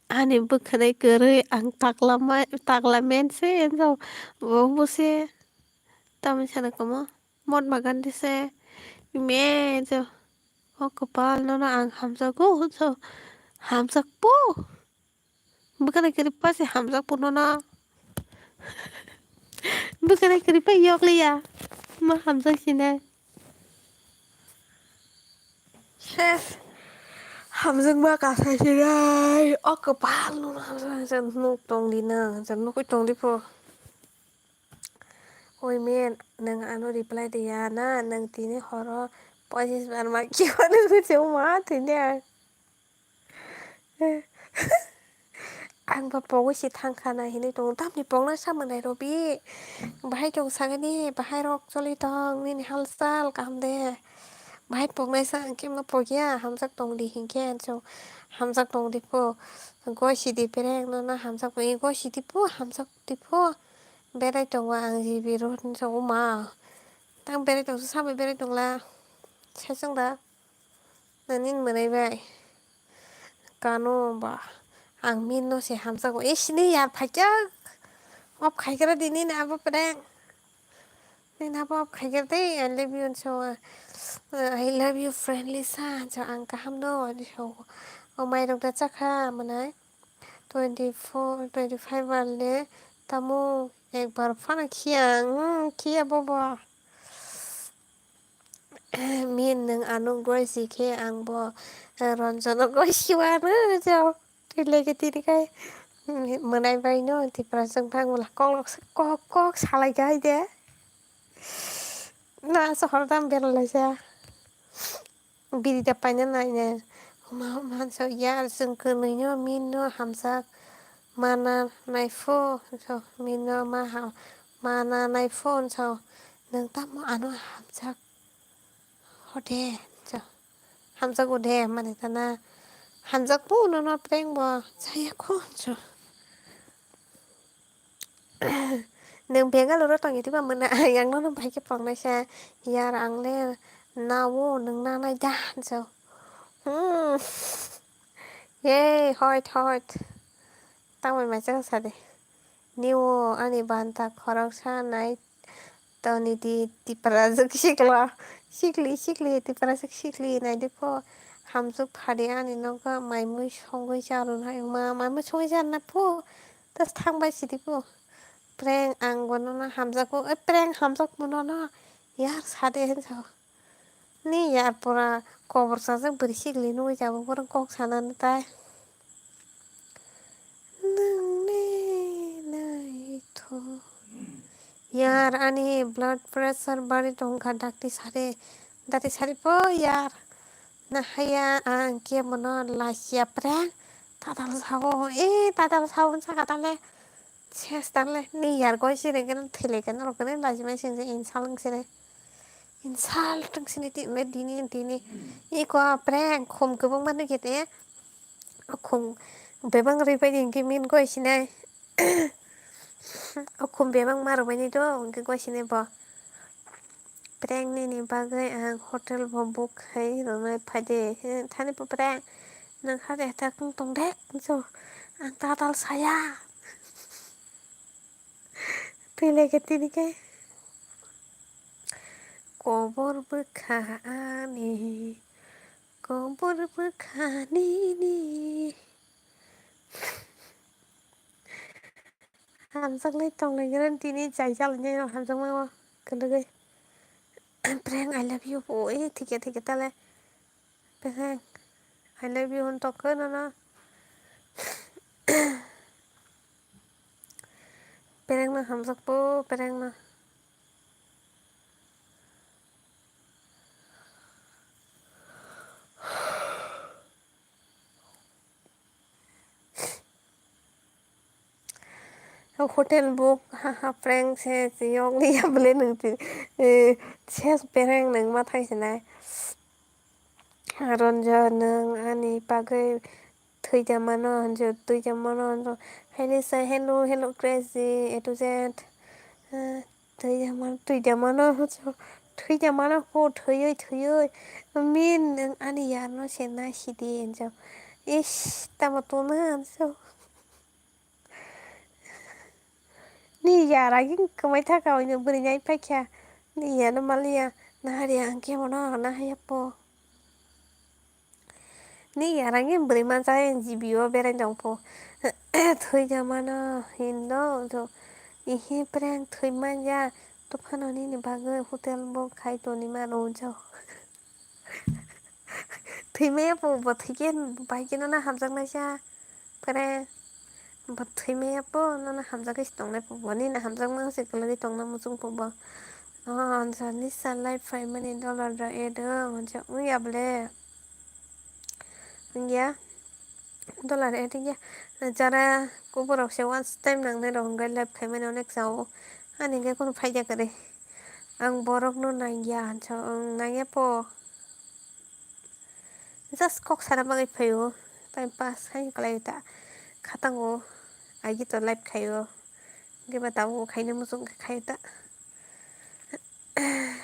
Ani bwkhanai kwrwi ang takla ma-, takla men se enjao. Bo bo se tamni sana kamo. Mahatma Gandhi se men jo. O kwpal nono ang hamjago so. Hamjak po. Bwkhanai kwrwi pa se hamjak po nono. Bwkhanai kwrwi pa yok liya. Ma hamjak sinai. Ses. Hamjakma kasai se rai. O kwpal no hamjak nuk tong di na. Nuk tong di po. Oi men, nwng ano reply de ya na, nwng tini horo pochis bar ma kiwa nwng se ma thini ang. Ang ba pogwi se thang kha na hinwi tongo. Tamni poknai sa manai Robi? Bahai tong sagani, bahai rok choli tong, nini halchal kaham de? Bahai poknai sa ang khe ma pokya, hamjak tong di hinkhe, so hamjak tong di po. Goi sidi pereng no na hamjak po, goi sidi po, hamjak di po. Berai tongo ang G B road hinwi sa o ma. Tang berai tong sa, samui berai tongla. Saichung da. Nani mwnai bai. Kano ba. Ang min no se hamjago. Ish, ni yar phaikya. Off khaikra di nini abo prank. Nini abo off khaikra de. I love you so. I love you friendly sa. So ang kaham no. So o mai rok da chakha mwnai. Twenty four, twenty five bar le. Tamo ekbar phano khiya, hmm, khiya bobo. Min nwng ano goisi khe ang bo, eh, Ranjano goisi wano jao. Twi leke tini kai, hmm, mwnai bai no Tipraswk bangla kok, kok, kok salai kai de. Na sohor dam beralaisa. Biri da paina naina. Huma huma hanso yar chwng kwnwi no min no hamjak mana nai pho. So min no ma ha-, mana nai pho so nwng tamo ano hamjak. Hode so hamjak ode mani tana hamjak pho no no prank bo chaya kho so. Nwng Bangalore o tongya diba mwnai? Ang nono bai khe poknaisa yar, ang le nao nwng nanai da hinso. Hmm. Ye, hoit, hoit. Tamoni maisa sa de. Niwo ani banta khoroksa nai toni di Tipraswk sikla. Sikli, sikli, Tipraswk sikli nai di pho. Hamjak phadi ani nogo mai mui songwi charwnai ma, mai mui songwi charna pho. Tas thang bai sidi pho. Prank ang bo nono hamjakgo, eh, prank hamjakgo nono. Yar sade hinso. Ni yar pura kobor sajak bwrwi sikli nugwi jabo borok kok sanani tai. Nwng ni naitho. Yar ani blood pressure bari tongkha dakti sari. Dakti sari pho yar. Nahaya ang khe mono lasia prank. Tatal sao, eh, tatal sao saka tale. Ses tale, ni yar goi sire gana thele gana rok gana lajimai sing sing insal sire. Insal tong sini ti me dini dini. Iko prank khum kubung manu kete. Khum bebang ripai ni hingke min goi sinai. O khum bebak ma rwbaini do, hwnkhe goi sini bo. Prank nini bagwi ang hotel bo book khai rwnai phaide. He, thani bo prank. Nwng hade hata kung tong dek, so ang tatal saya. Twi lai khe tini khe. Kobor bwkha ani, kobor bwkha nini. Hamjaknai tongnai gana tini chai chalai nai rok hamjakma o kwlwgwi. Prank I love you bo, eh, thikya thikya tale. Prank I love you hwn tokkhe nono. Prank no hamjak bo, prank no. Hotel book, ha, ha, prank se, se yokli ya bole nung ti, eh, ses prank nung ma thai se nai. Ronjo nung ani bagwi thwi da mano, hanjo thwi da mano, hanjo. Haile sa, hello, hello, crazy, A to Z. Eh, Twi da mano, twi da mano, twi da mano, ho, thwiwi, thwiwi. Min, nwng ani yarno se nai sidi, hinjo. Ish, tamo tongna, hinjo. Ni yar aging kwmai thaka, oino bwrwi nai paikha. Ni yarno maliya, nahariya, ang khe bono nahaya po. Ni yarang ni bwrwi mansa G B o berai tong pho. Thwi ja mano hindo jo. Ihe prank thwi manya. Tuphano nini bagwi hotel book khai toni mano jo. Thwi maya po bo thwi khe bai khe nono hamjak naisa. Prank. Bo thwi maya po, nono hamjagwi se tongnai po bo, nini hamjakma se kwlwgwi tongna muchung po bo. Oh, ansa nisa life phaimani dollar rok add wng, ansa wngya bole? Wngya? Dollar add wngya? Jara kuborok se once time nangnai rok hwnkhai life khaimani onek chao. Ani hwnkhe kheno phaida kwrwi. Ang borokno nangya, ansa wng nangya po. Just kok sana bagwi phaio, time pass khai khlai ta. Khatango, agi to live khaio. Hwnkhe ba tabuk khaina muchung khe khai ta. Eh,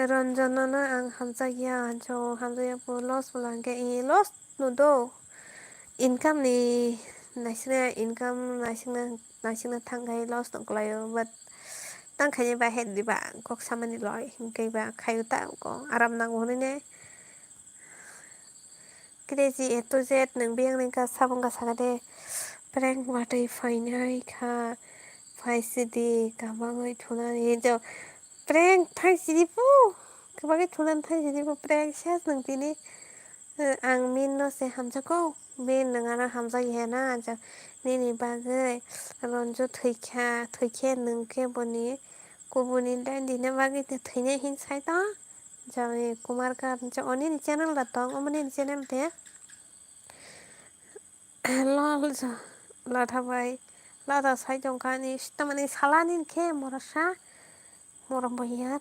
Ranjana no ang hamjakya, jo hamjakya po loss bo lang khe, eh, loss no do. Income ni naisingna, income naisingna, naisingna thang khai loss tong khlaio, but tang khaini bahai diba kok samani loi, hwnkhe ba khaio ta kok aram nango hwnwi ne. Crazy A to Z nwng biyang ni ka sabung ka saka de, Prank watwi phainai kha, phaisidi kabangwi thunani jo. Prank thaisidi pu, kabangwi thunani thaisidi pu prank ses nung tini. Eh, ang min no se hamjago, min nung ano hamjak ya na, jo. Nini bagwi Ronjo thwikha, thwikhe nung khe boni kubuni dandi na bagwi te thwinai hin sai to. Jo, eh, Kumar Kar, jo, oni ni channel da tong, omo nini channel de. Lol jo, latha bai, latha sai tongkha ani, tamani salani khe morasa, morom bo yar.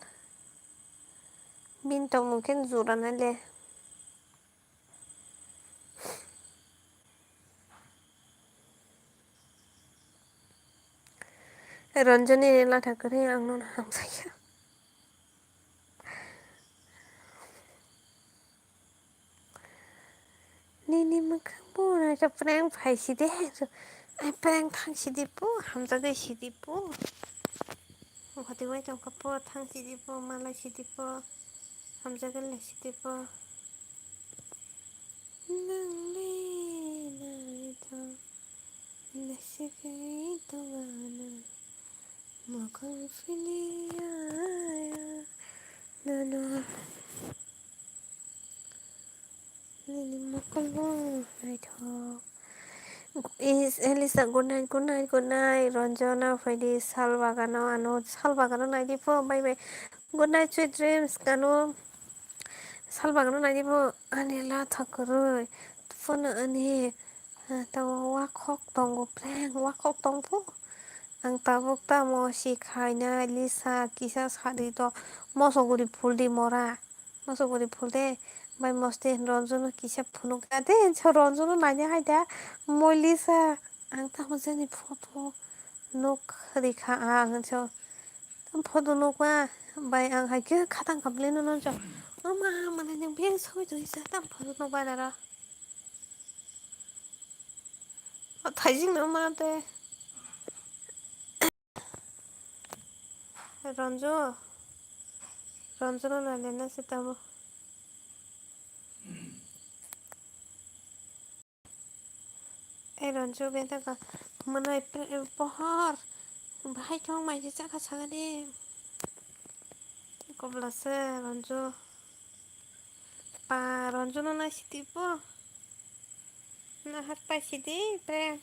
Bini tongmung khe jura nai le. Ronjoni latha kwrwi ang nono hamjakya. Nini mwkhang bo naikha prank phaisidi, ai prank thangsidi po, hamjagwi sidi po. Hoti wai tongkha po, thangsidi po, malai sidi po, hamjagwi lai sidi po. Nangli naitho naisingwi tongmano. Mwkhang philiya nono. Nini mwkhangbo naithok. Is, Elisa, good night, good night, good night. Ranjana, phaidi sal bagano, ano sal bagano naidi pho, bye bye. Good night, sweet dreams, kano. Sal bagano naidi pho, ani latha kwrwi. Phone ani, eh, tawo wakhok tongo, prank wakhok tongpho. Ang tabuk tamo si khaina, Lisa, kisa sadi to, moso guri phul di mora. Moso guri phul de, bai moste Ranjana kisa phunuk ya de, so Ranjana naina hai da, moi Lisa, ang tamo jani photo nuk rikha ang so. Tam photo nuk ma, bai ang hai khe khatang khamle no no so. Mama, mane nang beng soi twi sa, tam photo nuk ba nara. Thaijing no ma te. Ranju, Ranju no nailai na se tamo. Ei Ranju, benta ka mwnai pohor bahai thong mai se chakha sagani. Kobla se Ranju. Pa Ranju no naisidi po. Nahar paisidi pre.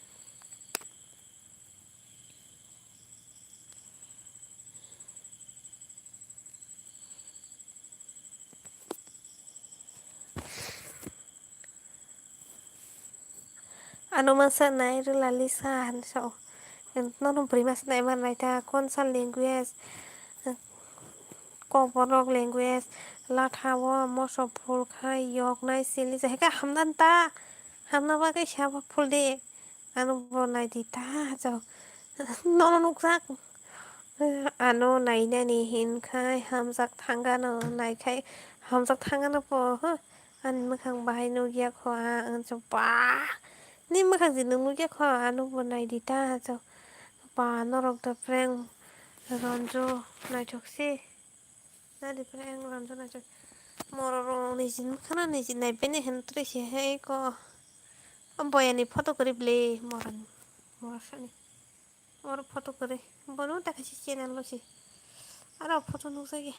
Ano masa nai rwla Lisa hinwi sa-o. Nono bwrwi masa nai ma nai ta, konsa language, kokborok language, latha o moso phul khai yok nai si Lisa, heka hamna ta, hamna bagwi sabo phul di. Ano bo nai di ta, hachao. Nono nukjak. Ano nainani hinkhai hamjak thangano, naikhai hamjak thangano po, huh? Ani mwkhang bahai nukya kho ang, ang chwng ba. Ni mwkhang je nwng nukya kho, ano bo nai di ta, hachao. Ba norok da prank Ranju naithok si. Nadi prank Ranju naithok. Morok rok niji mwkhana niji nai bini hin twi se hai ko. O boyani photo kwrwi bwle morani. Morok sani. Oro photo kwrwi. Bono ta kaisa channel lo se. Aro photo nukjagwi.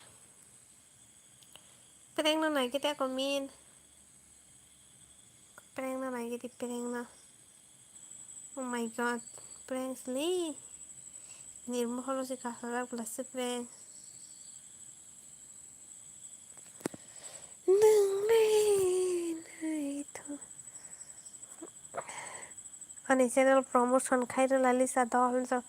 Prank no naikhe te ako min. Prank no naikhe te prank no. Oh my God. Prank le. Nirmoholo se kasarak bwla se prank. Nangli naitho. Ani channel promotion khai rwla Lisa dol jo.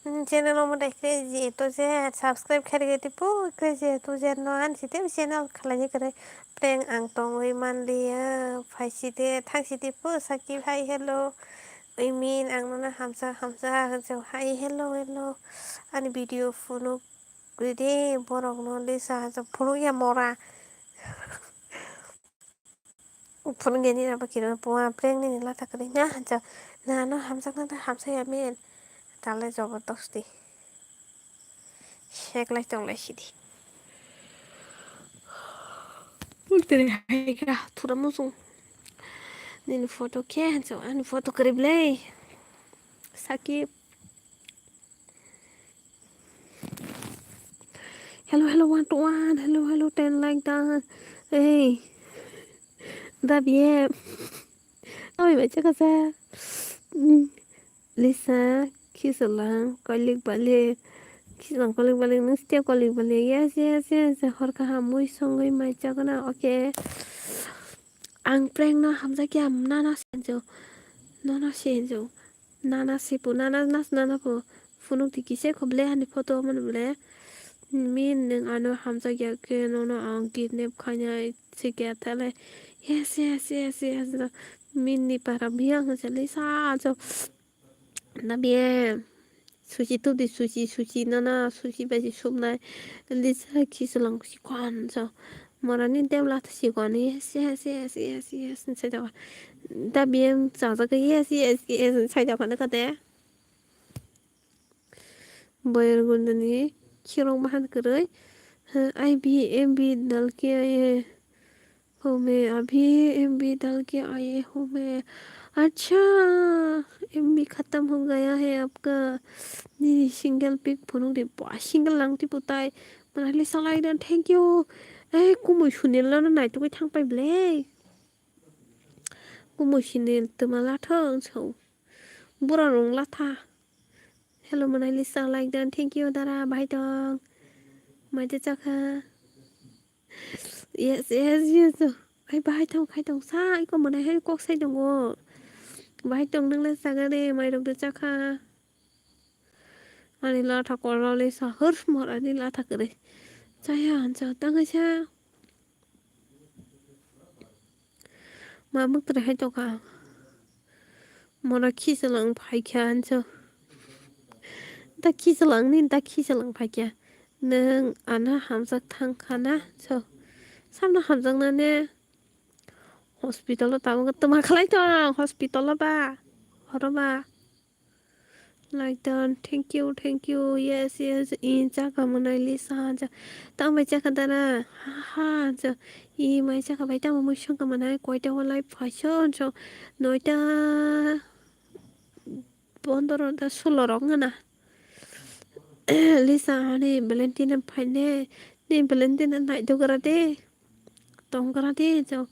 Nini channel o mwtai khe je to je subscribe khai rwgwi tipo khe je to je no ani site channel khlaini kwrwi prank ang tongwi manliya phaisite thangsite po Sakib hai hello. Imin ang nono hamsa hamsa hwnjak hai hello hello ani video phunuk ridi borok no Lisa hwnjak phunuk ya mora. Phunuk ya nini abo kiro puwa prank nini lata kwrwi na hwnjak na no hamjak na da hamsa ya men tale jobordosti. Seklai tonglai sidi. Ultere hai kha thura musung. Nini photo khe hwnjak ani photo kwrwi bwle. Sakib. Hello, hello, one to one. Hello, hello, ten like done. Hey. Da biye. Oi, bacha kasa. Mm. Lisa, khisalang, kolik balik. Khisalang, kolik balik, nung stia kolik balik. Yes, yes, yes. Hor kaham mui songwi mai chakna. Okay. Ang prank no hamjakya, nana senjo. Nono senjo. Nana sipu, nana nas, nana po. Phunuk di kise khoble hani photo man ble. Min nung ano hamjakya ke nono ang kidnap khainai sikya thale. Yes, yes, yes, yes. Min ni para biyang jale sa jo. Na biye. Susi tu di susi, susi nana, susi bai si sumnai. Lisa khisalang si kwan so. Morani dem la si kwan. Yes, yes, yes, yes, yes. Sai da. Da biye chajak yes, yes, yes. Sai da kwan ka de. Boyar gundani khirok bahan kwrwi. Ai bi em bi dal ke ai. हो मैं अभी एमबी डाल के आए हूँ मैं। अच्छा, एमबी खत्म हो गया है आपका। Nini single pic phunuk di ba single lang ti putai. Manali salai dan thank you. Eh, kumui sunil no nai tugui thang pai ble. Kumui sunil tuma la thong so. Bura rong la tha. Hello manali salai dan thank you dara bai tong. Mai te chakha. Yes, yes, yes. Ai, bahai tong, khai tong, sa, iko mwnai hai kok sai tongo. Bahai tong nang le saga de, mai rok de chakha. Ani latha kolali sa, hur mor ani latha kere. Chaya ansa, tangai sa. Ma muk tere hai tokha. Mora khisalang phaikha ansa. Da khisalang ni, da khisalang phaikha. Nwng ano hamjak thang kha na, so. Samno hamjak na ne? Hospital o tabuk tuma khlai tong, hospital o ba. Horo ba. Like done. Thank you, thank you. Yes, yes. In chaka manai Lisa ja. Tang bai chaka dara. Ha ha ja. I mai chaka bai tamo mui songka manai koita walai phaisho anso. Noita pondoro da sulo rok ngana. Lisa ani Valentine phaine. Ni Valentine nai dogra de. Tongkra de jo.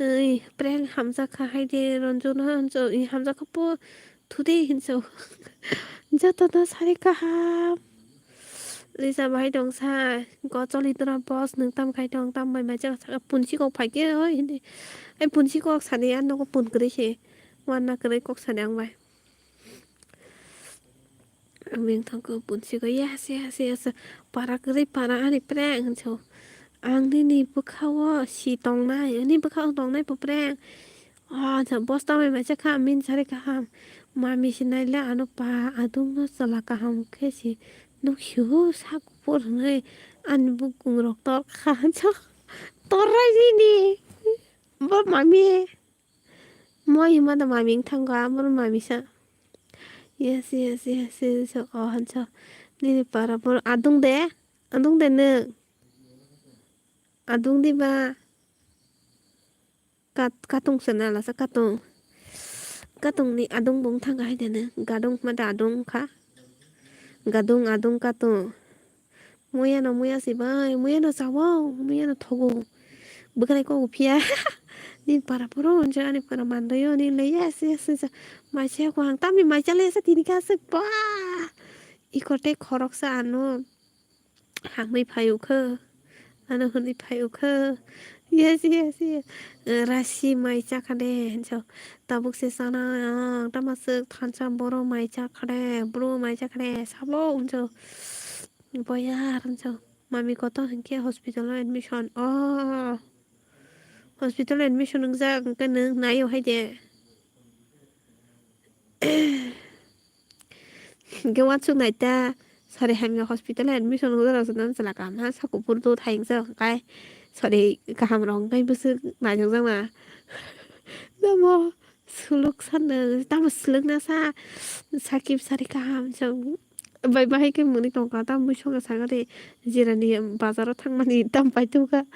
Ei, prank hamjak kha hai de, Ranjuna hanjo, i hamjak kha po, thu de hinjo. Joto no sari kaham. Lisa bahai tong sa, go choli tora boss nwng tam khai tong, tam bai mai jak saka punsi kok phai ke, oi, hindi. Ai punsi kok sani, an nogo pun kwrwi se. Wan na kwrwi kok sani ang bai. Ang beng thangkhe punsi khe, yes, yes, yes. Para kwrwi para ani prank hinso. Ang nini bwkhao si tongnai, ani bwkhao tongnai bo prank. Ah, ja bosta mai mai chakha, min sari kaham. Mami si naile ano pa adung no chwla kaham khe si nukhu sak por hwnwi ani bukung rok tor kha hinso. Torrai nini. Bo mami. Moi hima da mami wng thango, aboro mami sa. Yes, yes, yes, yes, oh, hansa. Nini para boro adung de, adung de nwng. Adung di ba. Kat-, katung se na lasa katung. Katung ni adung bung thang hai de nwng. Gadung ma da adung kha. Gadung adung katung. Muya no muya si bai, muya no chawo, muya no thogo. Bwkhwnai kok phiya. Ni para phuru hwnse ani para mandaio, ni le yes, yes, yes. Mai se ko ang tamni mai chale sa tini ka se ba. Iko tei khoroksa ano hangwi phai ukho. Ano hwnwi phai ukho. Yes, yes, yes. Rasi mai chakha de hwnso. Tabuk se sana ang tama swk thansa boro mai chakha de, bro mai chakha de, sabo hwnso. Boyar hwnso. Mami kotor hinkhe hospital o admission. Oh. Hospital o admission wngjak hinkhe nwng naio hai de. Hinkhe uansuk nai ta. Sari hamya hospital o admission wngjak rok se nang chwla kaham ha sa kuphur do thai wngjak hinkhe. Sari kaham rok hinkhe bwswk naijak jak na. Namo. Suluk sanno, tamo suluk na sa, sakip sari kaham sa. Bai bahai khe muni tongkha, tamo mui songkha saka de, jirani bazar o thangmani tam pai tongkha.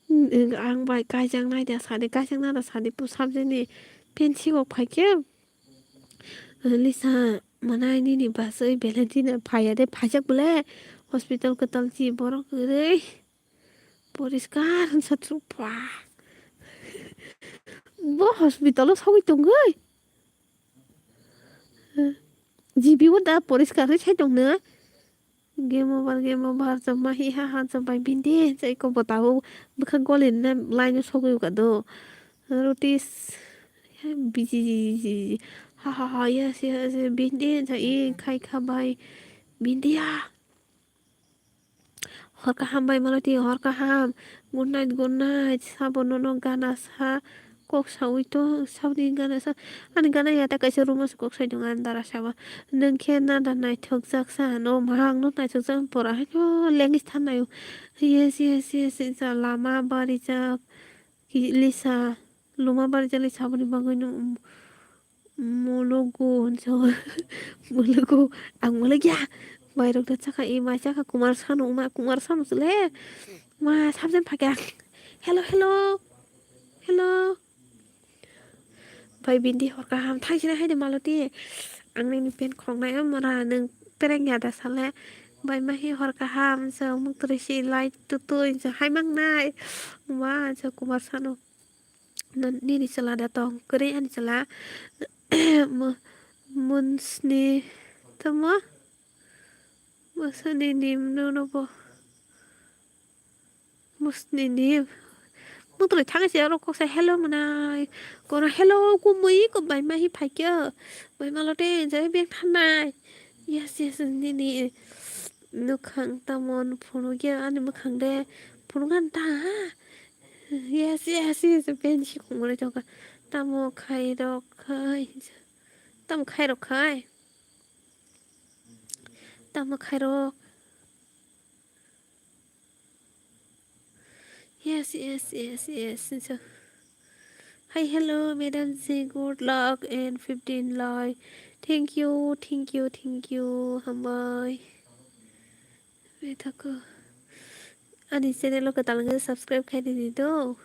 Ang bai kaijak nai da sani, kaijak nai da sani, pusap jani pensi kok phai khe. Lisa, Mwnai nini bwsai Valentina phaiya de, phaijak bole. Hospital kwtal chi borok kwrwi. Poriskar wngsa thwk pha. Bo hospital o sogwi tongwi. G B o da poriskar wi sai tongno. Game over, game over, joma hi ha ha, joma bindi, jai ko botabo bwkha goli na line o sogwi ka do. Rotis, biji, ha ha ha, yes, yes, bindi, jai khai kha bai, bindi ya. Hor kaham bai Maloti, hor kaham. Good night, good night. Sabo nono gana sa. Kok sawi tong, saboni gana sa, ani gana ya ta kaisa room o se kok sai tong ani dara sabo. Nwng khe nada naithok jak sa, no ma ang no naithok jak pora hai no lengis thanai o. Yes, yes, yes, yes, lama barijak, ki lisa, luma barijak lisa aboni bagwi no, um, mologo, so, mologo, ang mologya. Bairok da chakha, i mai chakha, Kumar sano, ma Kumar sano sile. Ma, sabjen phakya. Hello, hello. Hello. Bai bindi hor kaham thangsina haide Maloti. Ang nini pen khoknai o mora nwng pereng ya da sale. Bai mahi hor kaham se muk tore si light tutui se hai mangnai. Wa se Kumar sano. Nini chwla da tong kwrwi ani chwla. Mo-, Monsni tamo. Mosni nim no no bo. Musni ni. Mutri thang se oro kok sa hello mwnai. Kono hello kumui ko bai ma hi phai kyo. Bai ma lote je beng thanai. Yes, yes, nini nukhang tamon phunuk ya ani mukhang de phunuk an ta. Yes, yes, yes, ben si khumui tongka. Tamo khai rok khai. Tamo khai rok khai. Tamo khai rok. Yes, yes, yes, yes. So, hi, hello, madam ji, good luck and fifteen like. Thank you, thank you, thank you. Hambai. Wait, ako. Ani channel o kwtal wngkhe subscribe khai di do.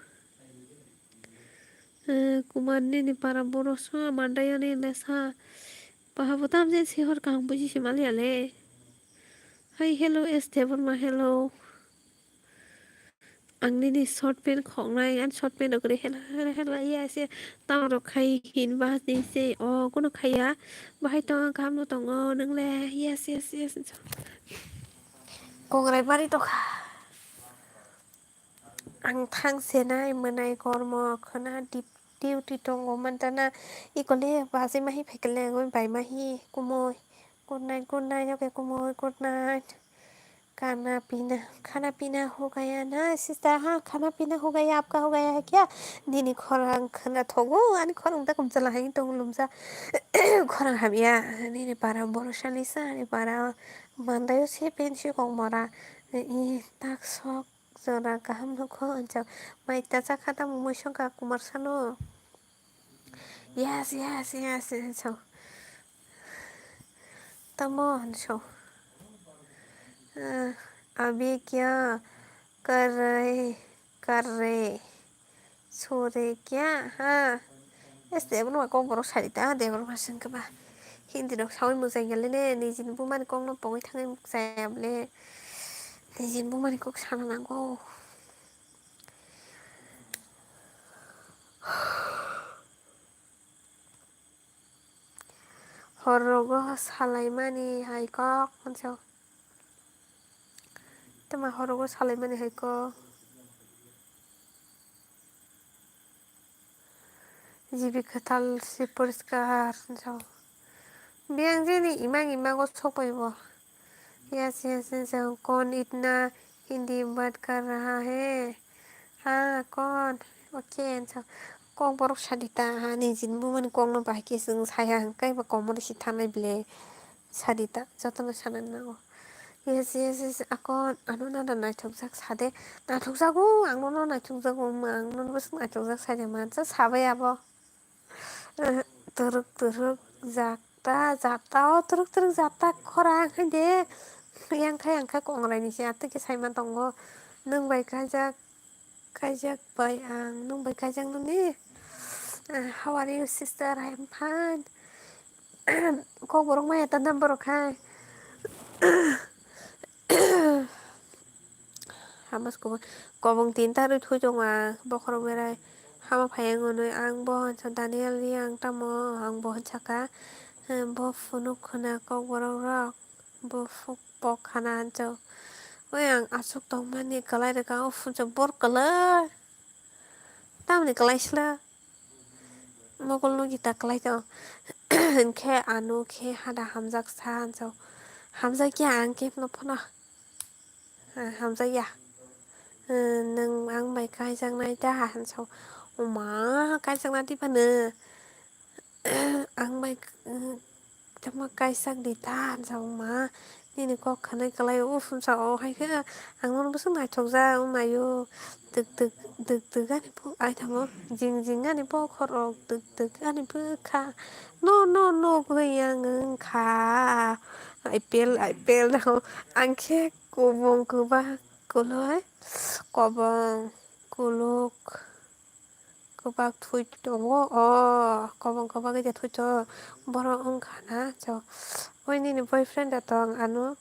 Eh, Kumar nini para borok so mandai ani lesa. Paha bo tam je sihor kaham buji se mali ale. Hi, hello, S Debbarma, hello. Ang nini short pant khoknai, ani short pant rok kwrwi hela, hela, hela, yes, yes. Tamo rok khai hin ba ni se, o, kuno khaiya. Bahai tongo, kaham no tongo, nwngle, yes, yes, yes. Kongrai bari tokha. Ang thang senai mwnai kormo khwna dip-, duty tongo mantana. Ikole bachai mahi phaikle bai mahi kumui. Good night, good night, okay, kumui, good night. Kana pina, khana pina ho gaya na, sister, ha, khana pina ho gaya, apka ho gaya hai kya? Nini khorang khwna thogo, ani khorang ta kumchala hai tong lumsa. Khorang hamya, nini para borok sani sa, ani para mandai o se pen si kok mora. I tak sok jora kaham nukho, anchak. Mai ta chakha tamo mui songkha Kumar sano. Yes, yes, yes, yes, so. Tamo, so. Ah, abhi kya kar rahe, kar rahe? Sore kya? Ha? Este, abo numa kok borok sari ta, de borok masing keba. Hindi rok sawi mujai gale ne, nijin bumani kok no pogoi thangai muk jaya bole. Nijin bumani kok sana nango. Horrogo salaimani hai kok, hwnjak. Tama horrogo salaimani hai kok. Jibi kwtal si poriskar, hwnjak. Biyang jeni imang imago sokpaibo. Yes, yes, yes, yes. Kon itna Hindi baat kar raha hai? Ha, kon? Okay, ansa. Kok borok sadi ta, ha, nijin bumani kokno bahai khe chwng saya hwnkhe bo komoro si thanai bile sadi ta, jotono sana nango. Yes, yes, yes, akon, ano nana naithokjak sade. Naithokjago, ang nono naithokjago, ang nono bwswk naithokjak sade mansa sabai abo. Turuk turuk jata, jata o turuk turuk jata khorang hai de. Yang khai ang kha kongrai ni se atwi khe sai ma tongo. Nwng bai khaijak, khaijak bai ang, nwng bai khaijak nw ni? How are you, sister? I am fine. Kokborok maya ta number rok khai. Hamas kobong, kobong tinta rwi thwi tongo ang bokhorok berai. Hama phai ang hwnwi ang bo hwnsa Daniel ri ang tamo ang bo hwnsa kha. Bo phunuk khwna kokborok rok bo phuk pok khana hwnsa. Oi ang aswk tongmani kwlai rwkha o hwnsa bor kwlai. Tamni kwlai sla. Mokol no gita kwlai tong. Hinkhe ano khe hada hamjak sa hwnsa. Hamjak ya ang khe no phano. Ah, hamjak ya. Eh, nwng ang bai kaijaknai da hwnsa. Oma kaijakna di phano. Ang bai, eh, tamo kaisak di ta hwnsa ma nini kok khanai kwlai o hwnsa o hai khe ang nono bwswk naithok jak wng naio twk twk twk twk ani bw ai tamo jing jing ani bokhorok twk twk ani bwkha no no no gwi yang wng kha I P L I P L no ang khe kubung kwbak kuloi kobong kuluk. Kwbak thwi tongo o kobong kwbak khe thwi tongo borok wngkha na so oi nini boyfriend da tong ano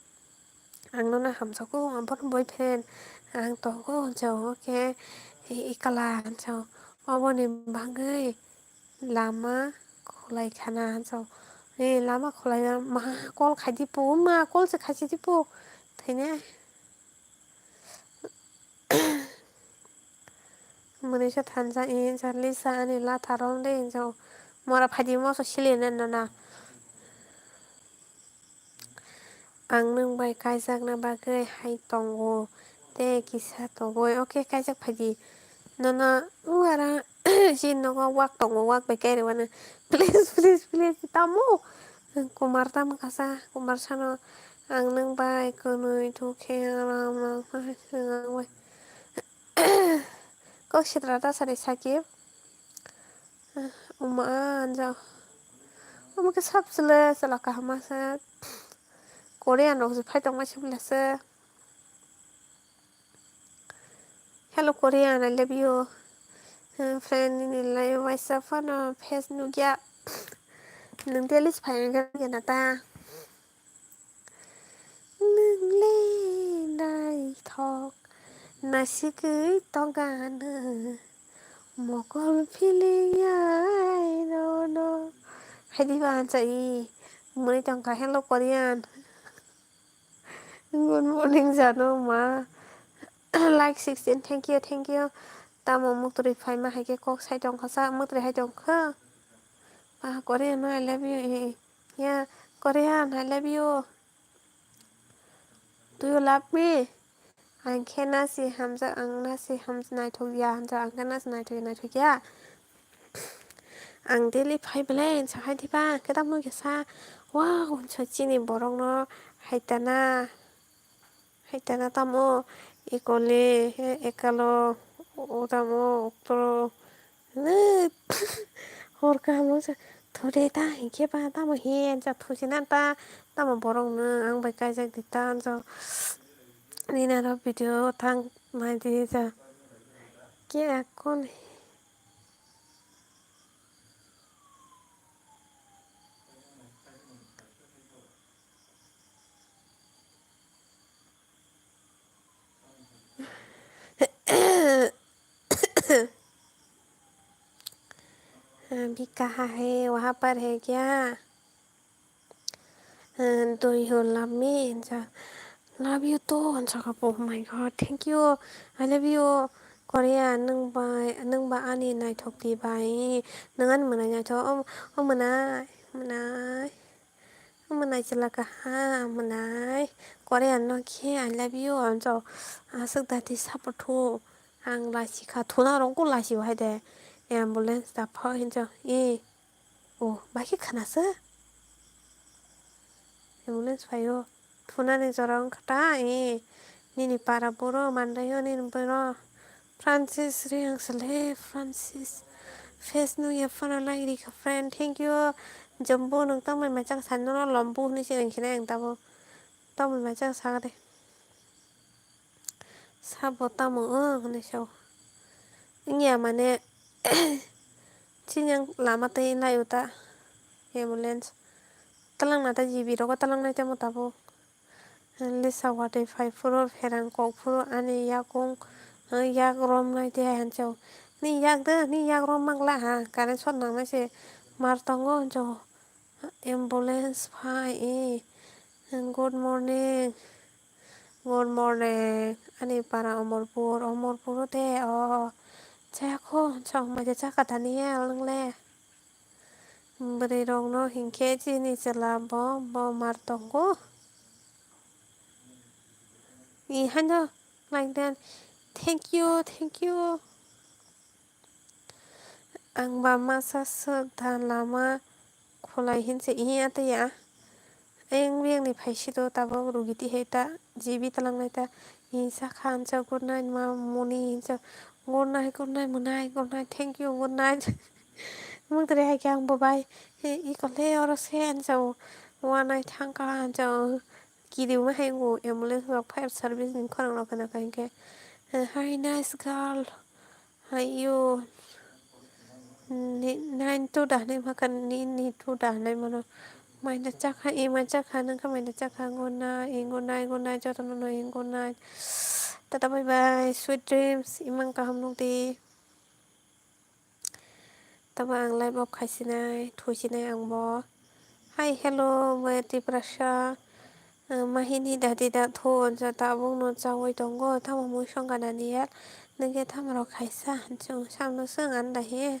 ang nono hamjakgo ang bono boyfriend ang tongo so khe ikala so oboni bagwi lama khulai khana so lama khulai ma call khai di po ma call se khai di po thene. Mwnwisa thansa hinsa Lisa ani latha rong de hinsa mora phaidi moso sili nai nona. Ang nwng bai kaijakna bagwi hai tongo tei kisa tongwi okay kaijak phaidi nono wara si nogo wak tongo wak bai kairwi mano please please please tamo. Kumar tamo kasa kumar sano ang nwng bai kwnwi thukhe ram ram hai swngwi. Kok sitra ta sari sakhe. Uma anja. Uma ke sab sele sela kahama se. Korean rok se phai tongma se bela se. Hello Korean, I love you. Friend ni lai waisa phano face nugya. Nung daily phai nugya na ta. Nwng le naithok nasigwi tongkha hwnwi mokol philingya nono. Hai diba ansa i mwnwi tongkha hello Korean. Good morning jano ma. Like sixteen thank you thank you. Tamo muktwrwi phaima hai khe kok sai tongkha sa muktwrwi hai tongkha. Ah Korean no I love you. Ya, Korean, I love you. Do you love me? Ang khe nasi hamjak, ang nasi hamjak naithok ya hamjak, ang khe nasi naithok ya naithok ya. Ang daily phai belai sa hai diba, ang khe tamo kisa, wow, so chini borok no hai tana. Hai tana tamo ikole ekalo o tamo oktoro hor kaham wngsa thore ta hinkhe ba tamo hiya wngsa thuchina ta tamo borok no ang bai kaijak di ta wngsa nini aro video thang nai di ja ke akon. अभी कहाँ है, वहाँ पर है क्या? Do you love me? Love you too. Oh my god, thank you. I love you. Korea, nwng bai, nwng ba ani naithok di bai. Nwng ani mwnai naithok. Oh, oh mwnai, mwnai. Mwnai chwla kaha mwnai Korean no khe I love you anjo aswk dati support thu ang lachi kha thuna rong ko lachi o hai de ambulance da pha hinjo e o bai khe khana se ambulance phai o thuna ni jora wng kha ta e nini para boro manlai o nini boro. Francis Reang sele Francis. Face nung ya phano like rikha friend. Thank you. Jumbo nung tamo mai chak sani no lombo hwnwi se nang khe nang tamo. Tamo mai chak sagade. Sabo tamo o hwnwi sao. Wngya mane chini ang lama twi lai uta. Ambulance. Talangna ta G B rogo talangnai tamo tabuk. Lisa watwi phai phuru pherang kok phuru ani yakung yak romnai de hinjo. Ni yak de, ni yak rom mangla ha, current shot nangnai se mar tongo hinjo. Ambulance phai e. Good morning. Good morning. Ani para Omorpur, Omorpur o de o. Chaya kho, chong mai de chaka Daniel nang le. Bwrwi rok no hinkhe chini chwla bo, bo mar tongo. I haino like that. Thank you, thank you. Ang ba masa swk da lama khulai hinse ihi ataya. Ayang biyang ni phaisi do tabok rugi tihai ta G B talangnai ta. Ihi sakha hinsa good night ma muni hinsa good night, good night, mwnai, good night, thank you, good night. Mung tore hai khe ang bo bai, he, i kole oro se hinsa wanai thangkha hinsa kiriui hai o ambulance rok fire service ni khorang rok khna kha hinkhe. Hi, nice girl. Hi, you. Ni, nine two da hinwi ma kha, ni, ni two da hinwi mano. Maina chakha, i mai chakha, nang kha maina chakha, good night, good night, good night, jotono no, good night. Tata bye bye, sweet dreams, imang kaham nukdi. Tabo ang live off khaisinai, thuisinai ang bo. Hi, hello, Maya Tiprasa. Mahini dadi da thu onsa tabuk no chawi tongo, tamo mui songkha nani ya. Nangkhe tamo rok khaisa, chwng samno swng ani dahi.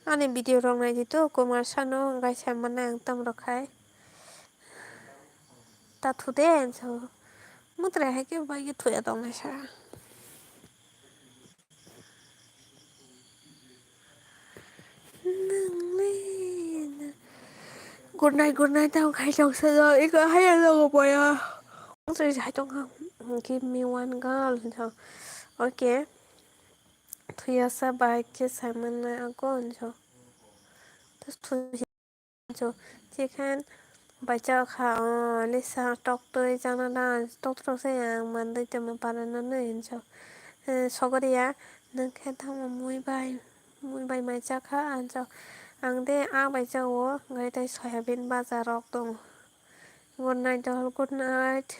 Ani video rok naidi to, Kumar sano, gaisa manai ang tamo rok khai. Ta thu de, so. Mutre hai khe bai khe thuya tongnai sa. Good night, good night, tamo khai tong sa do. Iko hai ang logo boya. Ang soi hai tong ha. Give me one girl. Okay. Thuya sa bai khe sai manna agon so. Thuya. Cho, chicken bai chao kha, o, Lisa, tok twi chana da, tok tok se ang mandai tongma para no nui hinso. Eh, sogori ya, nung khe tamo mui bai, mui bai mai cha kha, ang cho, ang de a bai cha o, gai tai soyabin baja rok tong. Good night all, good night.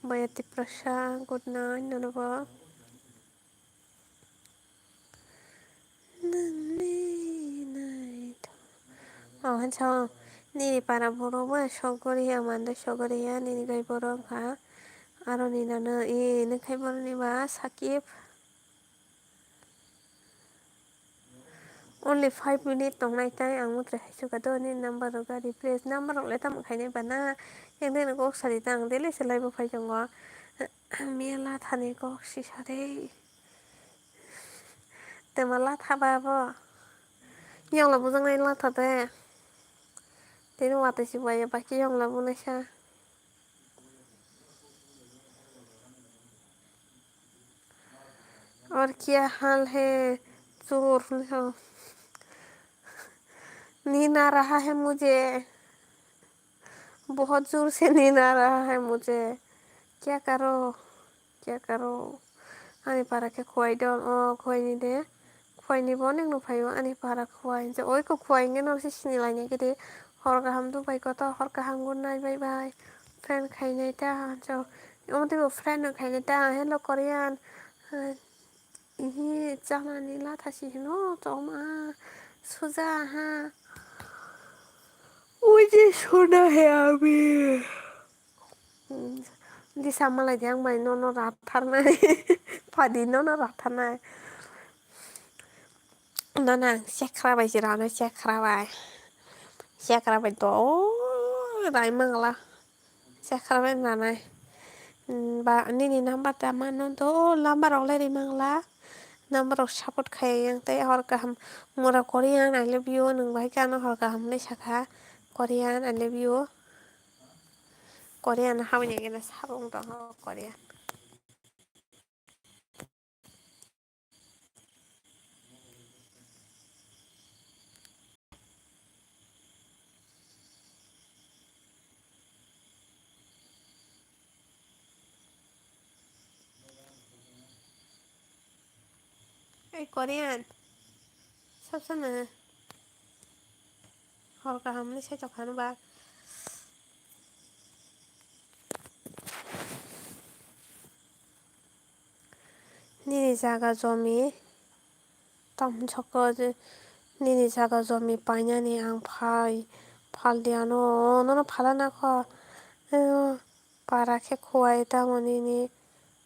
Baya Tiprasa, good night, nono bo. Nini para borok bai sogori ya, mande sogori ya, nini gai borok wngkha. Aro ni nana, e, nini khai borok ni ba Sakib. Only five minute tongnai tai, ang mutre hai suka do, nini number rok ga replace, number rok le tamo khainai ba na, yang de kok sari ta, ang daily se live o phai tongo. Mia lathani kok sisa de. Tema latha ba bo. Yongla bujaknai latha de. Tini watwi si bai ya, baki yongla bunaisa. और क्या हाल है? जोर हो। नींद आ रहा है मुझे। बहुत जोर से नींद आ रहा है मुझे। क्या करो, क्या करो? Ani para khe khuwai don, o khuwai ni de. Khuwai ni bo nek no phaio ani para khuwai. Oi ko khuwai hwnkhe no se sini lai nai khe de. Hor kaham do bai kotor, hor kaham, good night, bye bye. Friend khainai ta, so. Omo tei bo friend no khainai ta, hello Korean. Ihi, chana ni latha si hino, choma, suja ha. Ui je sona hai ami. Hmm, di sama lai di ang bai nono ratharnai. Padi nono ratharnai. Nana ang sekra bai si rano, sekra bai. Sekra bai to, o, rai mangla. Sekra bai nanai. Hmm, ba nini number ta mano to, number rok le ri mangla. Number rok support khai yang tei hor kaham mura Korean I love you nung bai khe ano hor kaham hinwi sakha Korean I love you. Korean haboni gana sabong tongo Korean. Ei Korean, sab sana. Hor kaham ni saitok kha ba. Nini jaga jomi tam soko je, nini jaga jomi painani ang phai, phal di ano, nono phalana kho. Ayo, para khe khuwai tamo nini,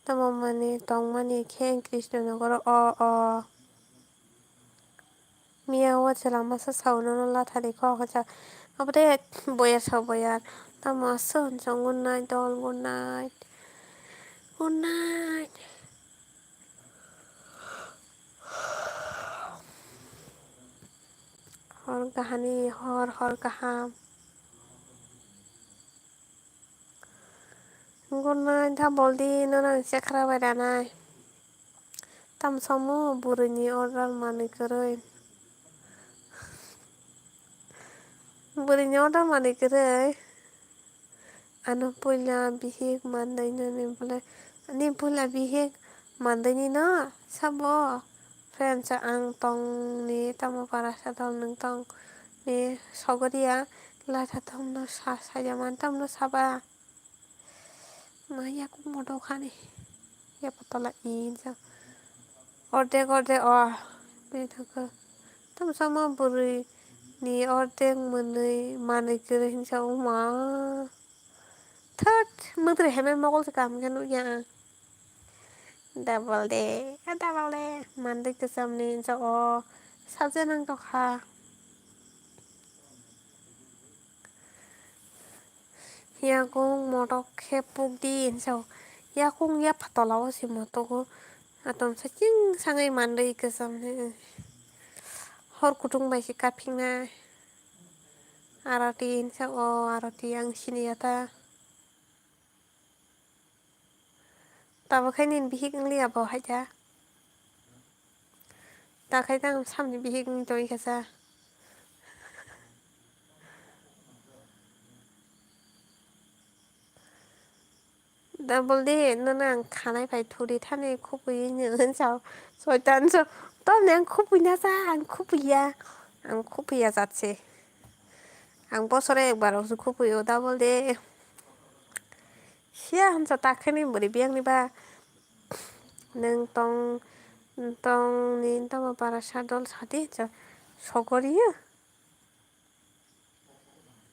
tamo mani tongmani khe Krishnanogoro o, o. Miya o chwla masa sao nono lathani kok hwnsa. Abo de boyar sa boyar. Tamo aswk hwnsa, good night dol, good night. Good night. Hor kahani, hor, hor kaham. Good night, double di, nono ang chekra bai ranai. Tam samo bwrwini order manwi kwrwi. Bwrwini order manwi kwrwi. Ano puila bihik mandai nani bwle. Ani puila bihik mandai ni no sabo. Friends ang tong ni tamo para sa dol nung tong ni sogoriya. Latha tong no sa sa ya man tam no saba. Ma yakung modo khani. Ya patola insa. Ordek, ordek, oh. Bini thangkhe. Tamo sama bwrwi ni ordek mwnwi manwi kwrwi hinsa, oh ma. Thot, mwtri hemai mokol se kaham khe nukya ang. Double de, double de. Mandwi kwcham ni hinsa, oh. Sajak nang tokha. Yakung motok khe pukdi hinsa. Yakung yapha tola o se motogo. Atom sa ching sangwi mandwi kwcham ni. Hor kutung bai se kaphingnai. Arati hinsa o arati ang siniya ta. Tabuk khe nini bihik wng liya bo hai kha. Ta khai tang samni bihik wng tong kha sa. Double de, nono ang khanai pai thuri thani khupui hinwi sao. Soitan so, tamni ang khupui na sa, ang khupui ya. Ang khupui ya jat se. Ang bosoro ekbar rok se khupui o double de. Siya hinsa ta khe ni bwrwi biyang ni ba. Nwng tong, tong ni tamo para sa dol sa di hinsa sogoriya.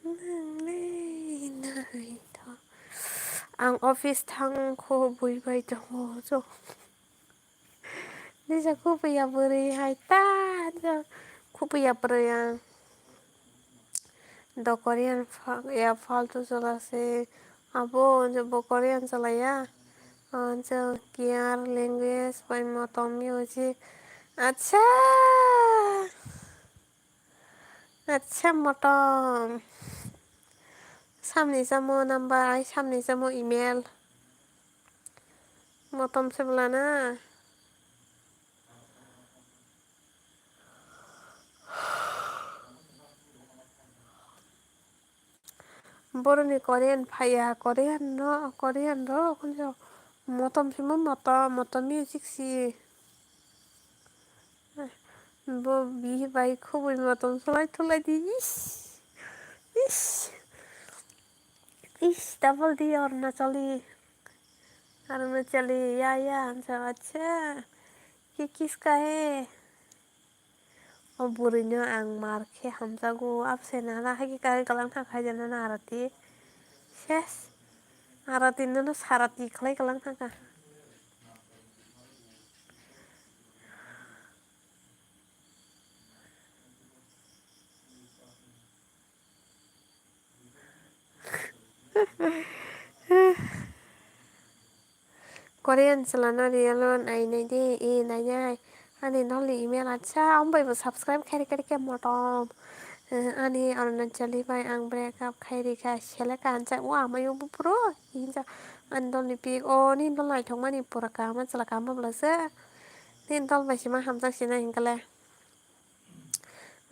Nwng le nai tho. Ang office thang kho bui bai tongo jo. Nisa khupui ya bwrwi hai ta jo. Khupui ya bwrwi ang. The Korean fa-, ya faltu chwla se abo je bo Korean chwla ya. Ang je care language bai motom music. Acha. Acha motom. Samni jamo number ai samni jamo email. Motom se bwlana. Boroni Korean phaiya, Korean no, Korean rok hinjo motom simo motom, motom music si. Bo bihi bai khubui motom solai thulai di, ish, ish, ish, double di Arunachali, Arunachali, ya, ya, hinjo, acha, ye kiska hai. O bwrwino ang mar khe hamjago, abse nana hai khe kai kalang thang khai jana na arati. Ses. Arati nono sarati khlai kalang thang kha. Korean chwla no real o nai nai de, e nai nai. Ani nolni email acha, omo bai bo subscribe khairi khairi khe motom. Eh, ani Arunachali bai ang break up khairi kha, selek ka ancha, o amai o buphuru, hinja. Ani nolni pic, o nini nol naithok mani pura kaham chwla kaham bwla se. Nini nol bai se ma hamjak sina hinkhe le.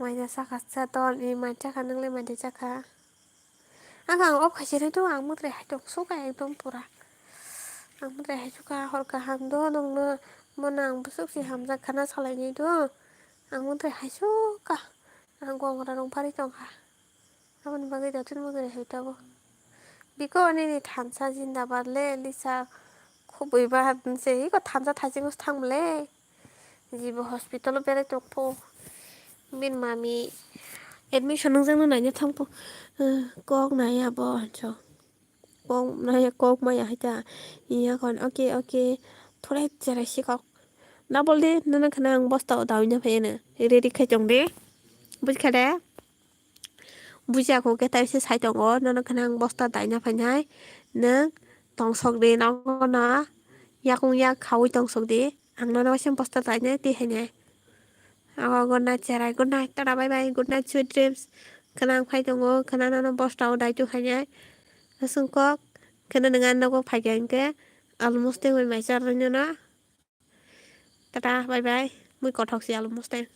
Maida chakha cha dol, e mai chakha, nwng le maida chakha. Ang, ang off khai se rw do, ang mwtai hai tong suka ekdom pura. Ang mwtai hai suka hor kaham do, nwng no, mo nang bwswk se hamjak khana salai nai do. Ang mwtai hai suka. Ang gongra rong phari tong kha. Aboni bagwi jotono bagwi rehai tabo. Biko nini thansa jindabad le Lisa khubui ba se iko thansa thaisingo thangmle. Jibo hospital o berai tongpho. Bin mami admission nangjakno naina thangpho. Eh, kok nai abo hancho. Kok nai kok maya haita. Iya kon okay okay. Thore cherai si kok. Na boldi nana khana ang bosta o dawi na phai na. Ready khai tong de. Bujkha de. Buji ako khe taisa sai tongo, nono kheno ang bosta daina phainai. Nwng tongsok di nogo no yakung yak khaui tongsok di. Ang nono waisa bosta dainai twi hainai. Ogo good night cherai, good night, tata bye bye, good night, sweet dreams. Kheno ang phai tongo, kheno nono bosta o daitu hainai. Aswng kok, kheno nwng ani nogo phaikha hinkhe almost tengwi mai charwino no. Tata bye bye, mui kothok si almost teng.